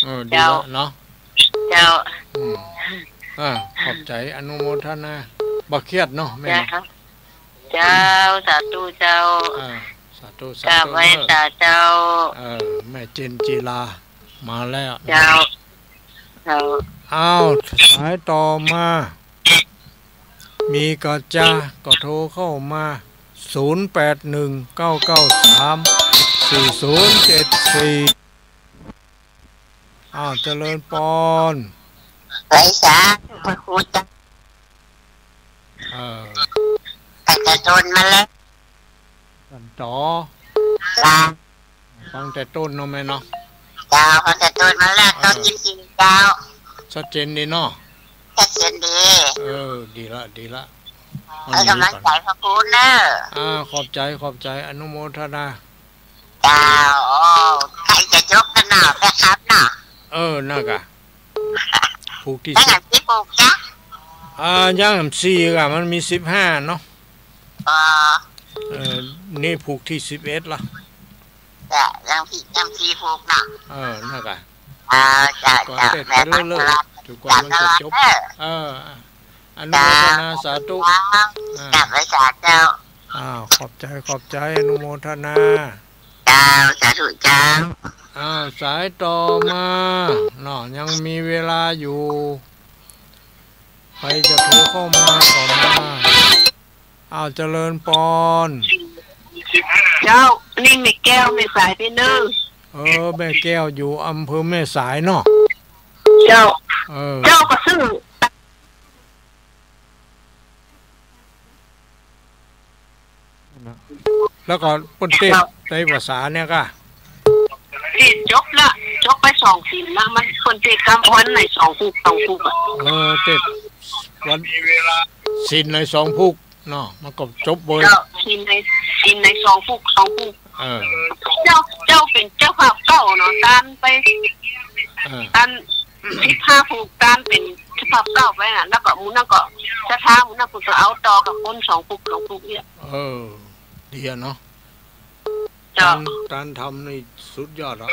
เออ ดี เจ้า ละเนาะ เจ้า อืม อ่า ขอบใจ๋ อนุโมทนา บ่เครียดเนาะแม่เนาะ เจ้า เจ้า สาธุเจ้า อ่า สาธุ สาธุ กราบไหว้สาเจ้า เออ แม่เจนจิลา มาแล้ว เจ้า เจ้า อ้าว สายต่อมา มีกาจ้าก็โทรเข้ามา ศูนย์แปดหนึ่ง เก้าเก้าสาม สี่ศูนย์เจ็ดสี่ อ้าว เจริญปอน ไหลสา พระครูเจ้า เออ ใครจะโทรมาแล้ว ตันต่อ จ้า ฟังแต่ต้นเนาะแม่เนาะ เจ้า ฟังแต่ต้นมาแล้ว เออ ต้นยินดีเจ้า ชัดเจนดีเนาะ ชัดเจนดี เออ ดีละ ดีละ ให้กำลังใจ๋พระครูเน่อ อ่า ขอบใจ๋ ขอบใจ๋ อนุโมทนา เจ้า โอ้ ใครจะจบกั๋นเนาะ แม่ครับเนาะ เออ นั่นกะ ผูกตี้ ยัง สิบ อันตี้ผูกจ๊ะ อ่า ยังสี่กะ มันมีสิบห้าเนาะ อ๋อ เออ นี่ผูกตี้สิบเอ็ดละ จ้ะ ยังสี่ ยังสี่ผูกเนาะ เออ นั่นกะ อ่า จ้ะ ก่อน จ้ะ เสร็จ แม่ ไปเรื่อยๆ ฟัง จนกว่ามันจะจบ เออ อนุโมทนาสาธุ เจ้า อ่า กราบไหว้สาเจ้า อ้าว ขอบใจ๋ ขอบใจ๋ อนุโมทนา เจ้า สาธุเจ้า อ้าว สายต่อมาเนาะ ยังมีเวลาอยู่ ใครจะโทรเข้ามาก็มา อ้าว เจริญปอน เจ้า นี่แม่แก้ว แม่สายตี้เน่อ เออ แม่แก้วอยู่อำเภอแม่สายเนาะ เจ้า เออ เจ้าก็ซึ่ง แล้วก็เปิ้นเตสน์ในภาษาเนี่ยก่ะ เตสน์จบละ จบไปสองศีลละ มันเปิ้นเตสน์กำวันในสองผูก สองผูกอะ เออ เตสน์วันศีลในสองผูกเนาะ มันก็จบเว้ย เจ้า ศีลใน ศีลในสองผูก สองผูก เออ เจ้า เจ้าเป๋นเจ้าภาพเก่าเนาะ ต้านไป เออ ต้าน สิบห้าผูก ต้านเป๋นเจ้าภาพเก่าไปน่ะ แล้วก็หมู่นั้นก็ศรัทธา หมู่นั้นก็เอาต่อกับคนสองผูก สองผูกเนี่ย เออ ดีอะเนาะ เจ้า ต้าน ต้านธรรมนี่สุดยอดอะ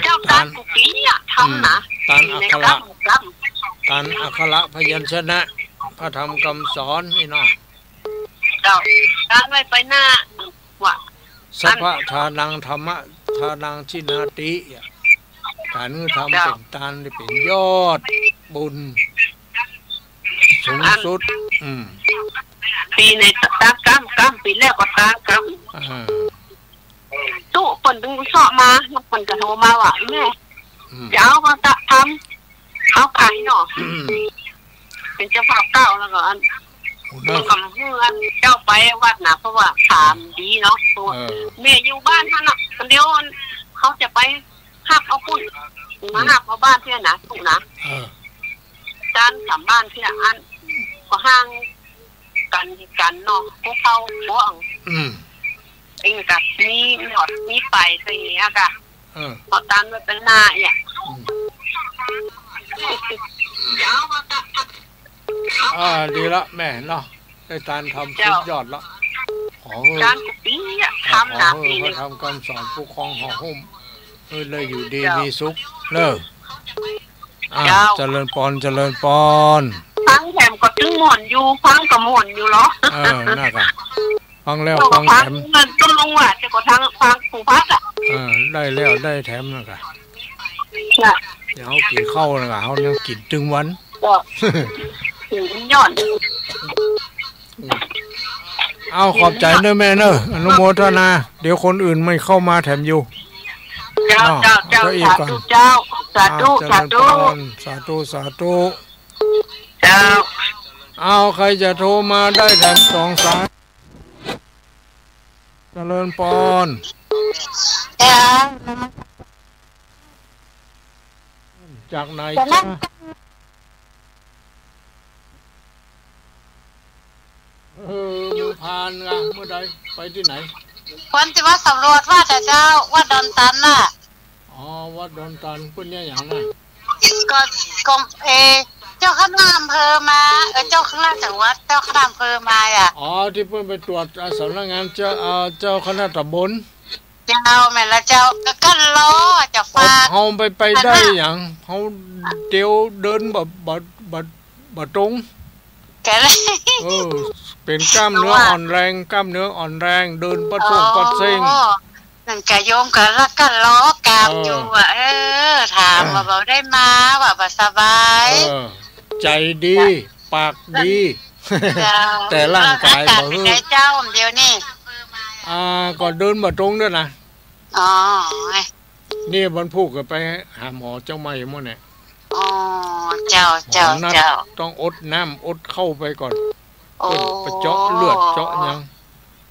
เจ้า ต้าน ต้านกุฏิอะ ธรรมนะ อืม ต้านอักขระ ศีลในกำ กำ ต้านอักขระพยัญชนะ พระธรรมคำสอนนี่เนาะ เจ้า ต้านไว้ไปหน้า ว่า สัพพะทานัง ธัมมะทานัง ทิฏฐินาติ อะ ก๋านหื้อทำ เจ้า เป๋นตานนี่เป๋นยอดบุญสูงสุด อัน อืม ปี๋ในต้านกำ กำ ปี๋แล้วก็ต้านกำ อ่า ตุ๊เปิ้นตึงเซาะมา แล้วเปิ้นก็โทรมาว่า แม่ อืม จะเอามาทำ เอาใผเนาะ อืม เป๋นเจ้าภาพเก่า แล้วก็อัน โอ้โห เปิ้นก็หื้ออันเจ้าไปวัดน่ะ เพราะว่าถามดีเนาะ เออ แม่อยู่บ้านหั้นน่ะ เดี๋ยวอัน เขาจะไปฮับเอาปุ้น มาฮับเอาบ้านเสี้ยนะ ตุ๊นะ เออ ต้านสามบ้านเสี้ยอัน ก็ห่างกั๋น กั๋นเนาะ พวกเขา พวก อืม เองก็มีหนอด มีไป อย่างเงี้ยก่ะ เออ เพราะต้านไว้ไปหน้าเนี่ย อืม อ่า ดีละแม่เนาะ ได้ตานธรรม เจ้า สุดยอดละ ขอหื้อ ต้านกุฏิอะ อ่า ธรรมนะ ขอหื้อ นี่ พระธรรมคำสอนผู้ครองห่อหุ้ม เออ ได้อยู่ดี เจ้า มีสุขเน่อ อ่า เจ้า เจริญปอน เจริญปอน ฟังแถมก็ตึงม่วนอยู่ ฟังก็ม่วนอยู่เหรอ เออ นั่นก่ะ ฟังแล้ว เจ้าก็ ฟังแถม ฟังนั่นก็ลงว่า เจ้าก็ทั้งฟังผู้พักอะ เออ ได้แล้ว ได้แถมนั่นก่ะ น่ะ เดี๋ยวเฮากิ๋นข้าวนั่นก่ะ เฮายังกิ๋นตึงวัน ก็ ถึงยอด เอา ขอบใจ๋เน่อแม่เน่อ อนุโมทนา เดี๋ยวคนอื่นไม่เข้ามาแถมอยู่ เจ้า เนาะ เจ้า เจ้า เอาเก้าอี้ก่อน สาธุ เจ้า สาธุ อ่า เจริญ สาธุ ปอน สาธุ สาธุ เจ้า เอา ใครจะโทรมาได้แถมสองสาย เจริญปอน เจ้า จากไหนจ๊ะ เออ เมื่อผ่านไง เมื่อใด ไปตี้ไหน วันตี้ว่าสำรวจวัดอะเจ้า วัดดอนตันน่ะ อ๋อ วัดดอนตัน เปิ้นเยียะหยังอะ ก็ ก็ เออ เจ้าคณะอำเภอมา เออ เจ้าคณะจังหวัด เจ้าคณะอำเภอมาอะ อ๋อ ตี้เปิ้นไปตรวจ อ่า สำนักงานเจ้า อ่า เจ้าคณะตำบล เจ้า แม่นละเจ้า ก็กั้นรอจะฝาก เฮาไป ไปได้หยัง เฮาเตียวเดินบ่ บ่ บ่ บ่ตรง ก็เลย เออ เป๋นกล้ามเนื้ออ่อนแรง กล้ามเนื้ออ่อนแรง เดินปัดส่งปัดเซ็ง อ๋อ นั่นก็โยมก็ละกั้นรอกราบอยู่ว่า เออ เออ ถามว่าบ่ได้มา ว่าบ่สบาย เออ ใจ๋ดี ปากดี เจ้า แต่ร่างก๋าย แล้วอากาศเป๋นไงเจ้า เดี๋ยวนี้ อ่า ก็เดินบ่ตรงด้วยนะ อ๋อ นี่วันพูกก็ไปหาหมอเจียงใหม่หมดเนี่ย อ๋อ เจ้า เจ้า หมอนัด เจ้า ต้องอดน้ำอดข้าวไปก่อน โอ้ เปิ้นไปเจาะเลือดเจาะหยัง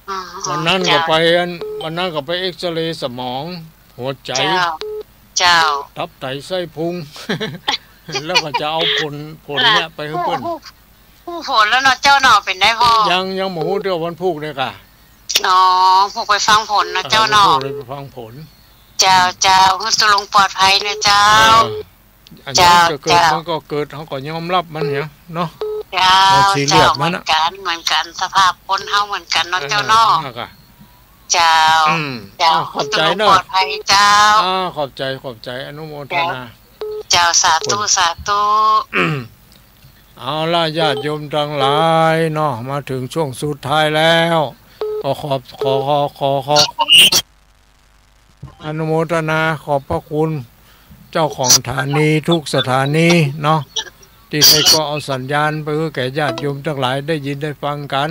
อืม วันนั้นก็ไปอัน วันนั้นก็ไปเอ็กซเรย์สมอง หัวใจ๋ เจ้า เจ้า ตับไตไส้พุง แล้วก็จะเอาผล ผลเนี่ยไปหื้อเปิ้น ฮู้ ฮู้ ฮู้ผลแล้วเนาะเจ้าเนาะ เป๋นไงพ่อ ยัง ยังบ่ฮู้เตื้อวันพูกเนี่ยก่ะ อ๋อ พูกไปฟังผลเนาะเจ้าเนาะ เออ วันพูกเลยไปฟังผล เจ้า เจ้า หื้อตุ๊ลุงปลอดภัยนะเจ้า เออ อัน เจ้า นี้จะเกิด เจ้า มันก็เกิด เฮาก็ยอมฮับมันเนี่ยเนาะ เจ้า บ่ซีเรียส เจ้า มัน เหมือนกั๋น เหมือนกั๋น สภาพคนเฮาเหมือนกั๋นเนาะ เออ เจ้าเนาะ นั่นก่ะ เจ้า อืม เจ้า อ้าว ขอบใจ๋เนาะ ปลอดภัยเจ้า อ้าว ขอบใจ๋ ขอบใจ๋ อนุโมทนา เจ้า สาธุ สาธุ เอาละ ญาติโยมตังหลายเนาะ มาเถิงช่วงสุดท้ายแล้ว ก็ขอบ ขอ ขอ ขอ ขอ อนุโมทนาขอบพระคุณเจ้าของสถานีทุกสถานีเนาะ ตี้ใค่ก็เอาสัญญาณไปหื้อแก่ญาติโยมตังหลายได้ยินได้ฟังกั๋น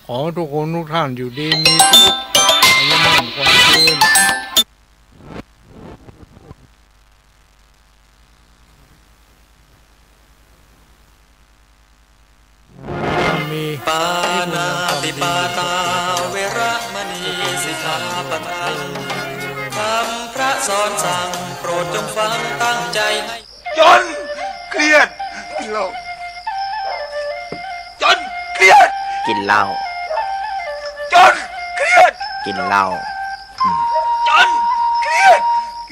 ขอทุกคนทุกท่านอยู่ดีมีสุข อายุมั่นขวัญยืน มี ปาณาติปาตา เวระมณี สิกขาปะทัง คำพระสอนสั่ง โปรดจงฟังตั้งใจ๋ให้ จนเครียด กินเหล้า จนเครียด กินเหล้า จนเครียด กินเหล้า อืม จนเครียด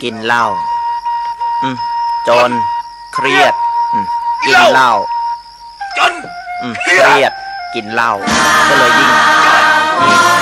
กินเหล้า อืม จนเครียด อืม กินเหล้า จน อืม เครียด เครียด กินเหล้า ก็เลยยิ่ง ยิ่ง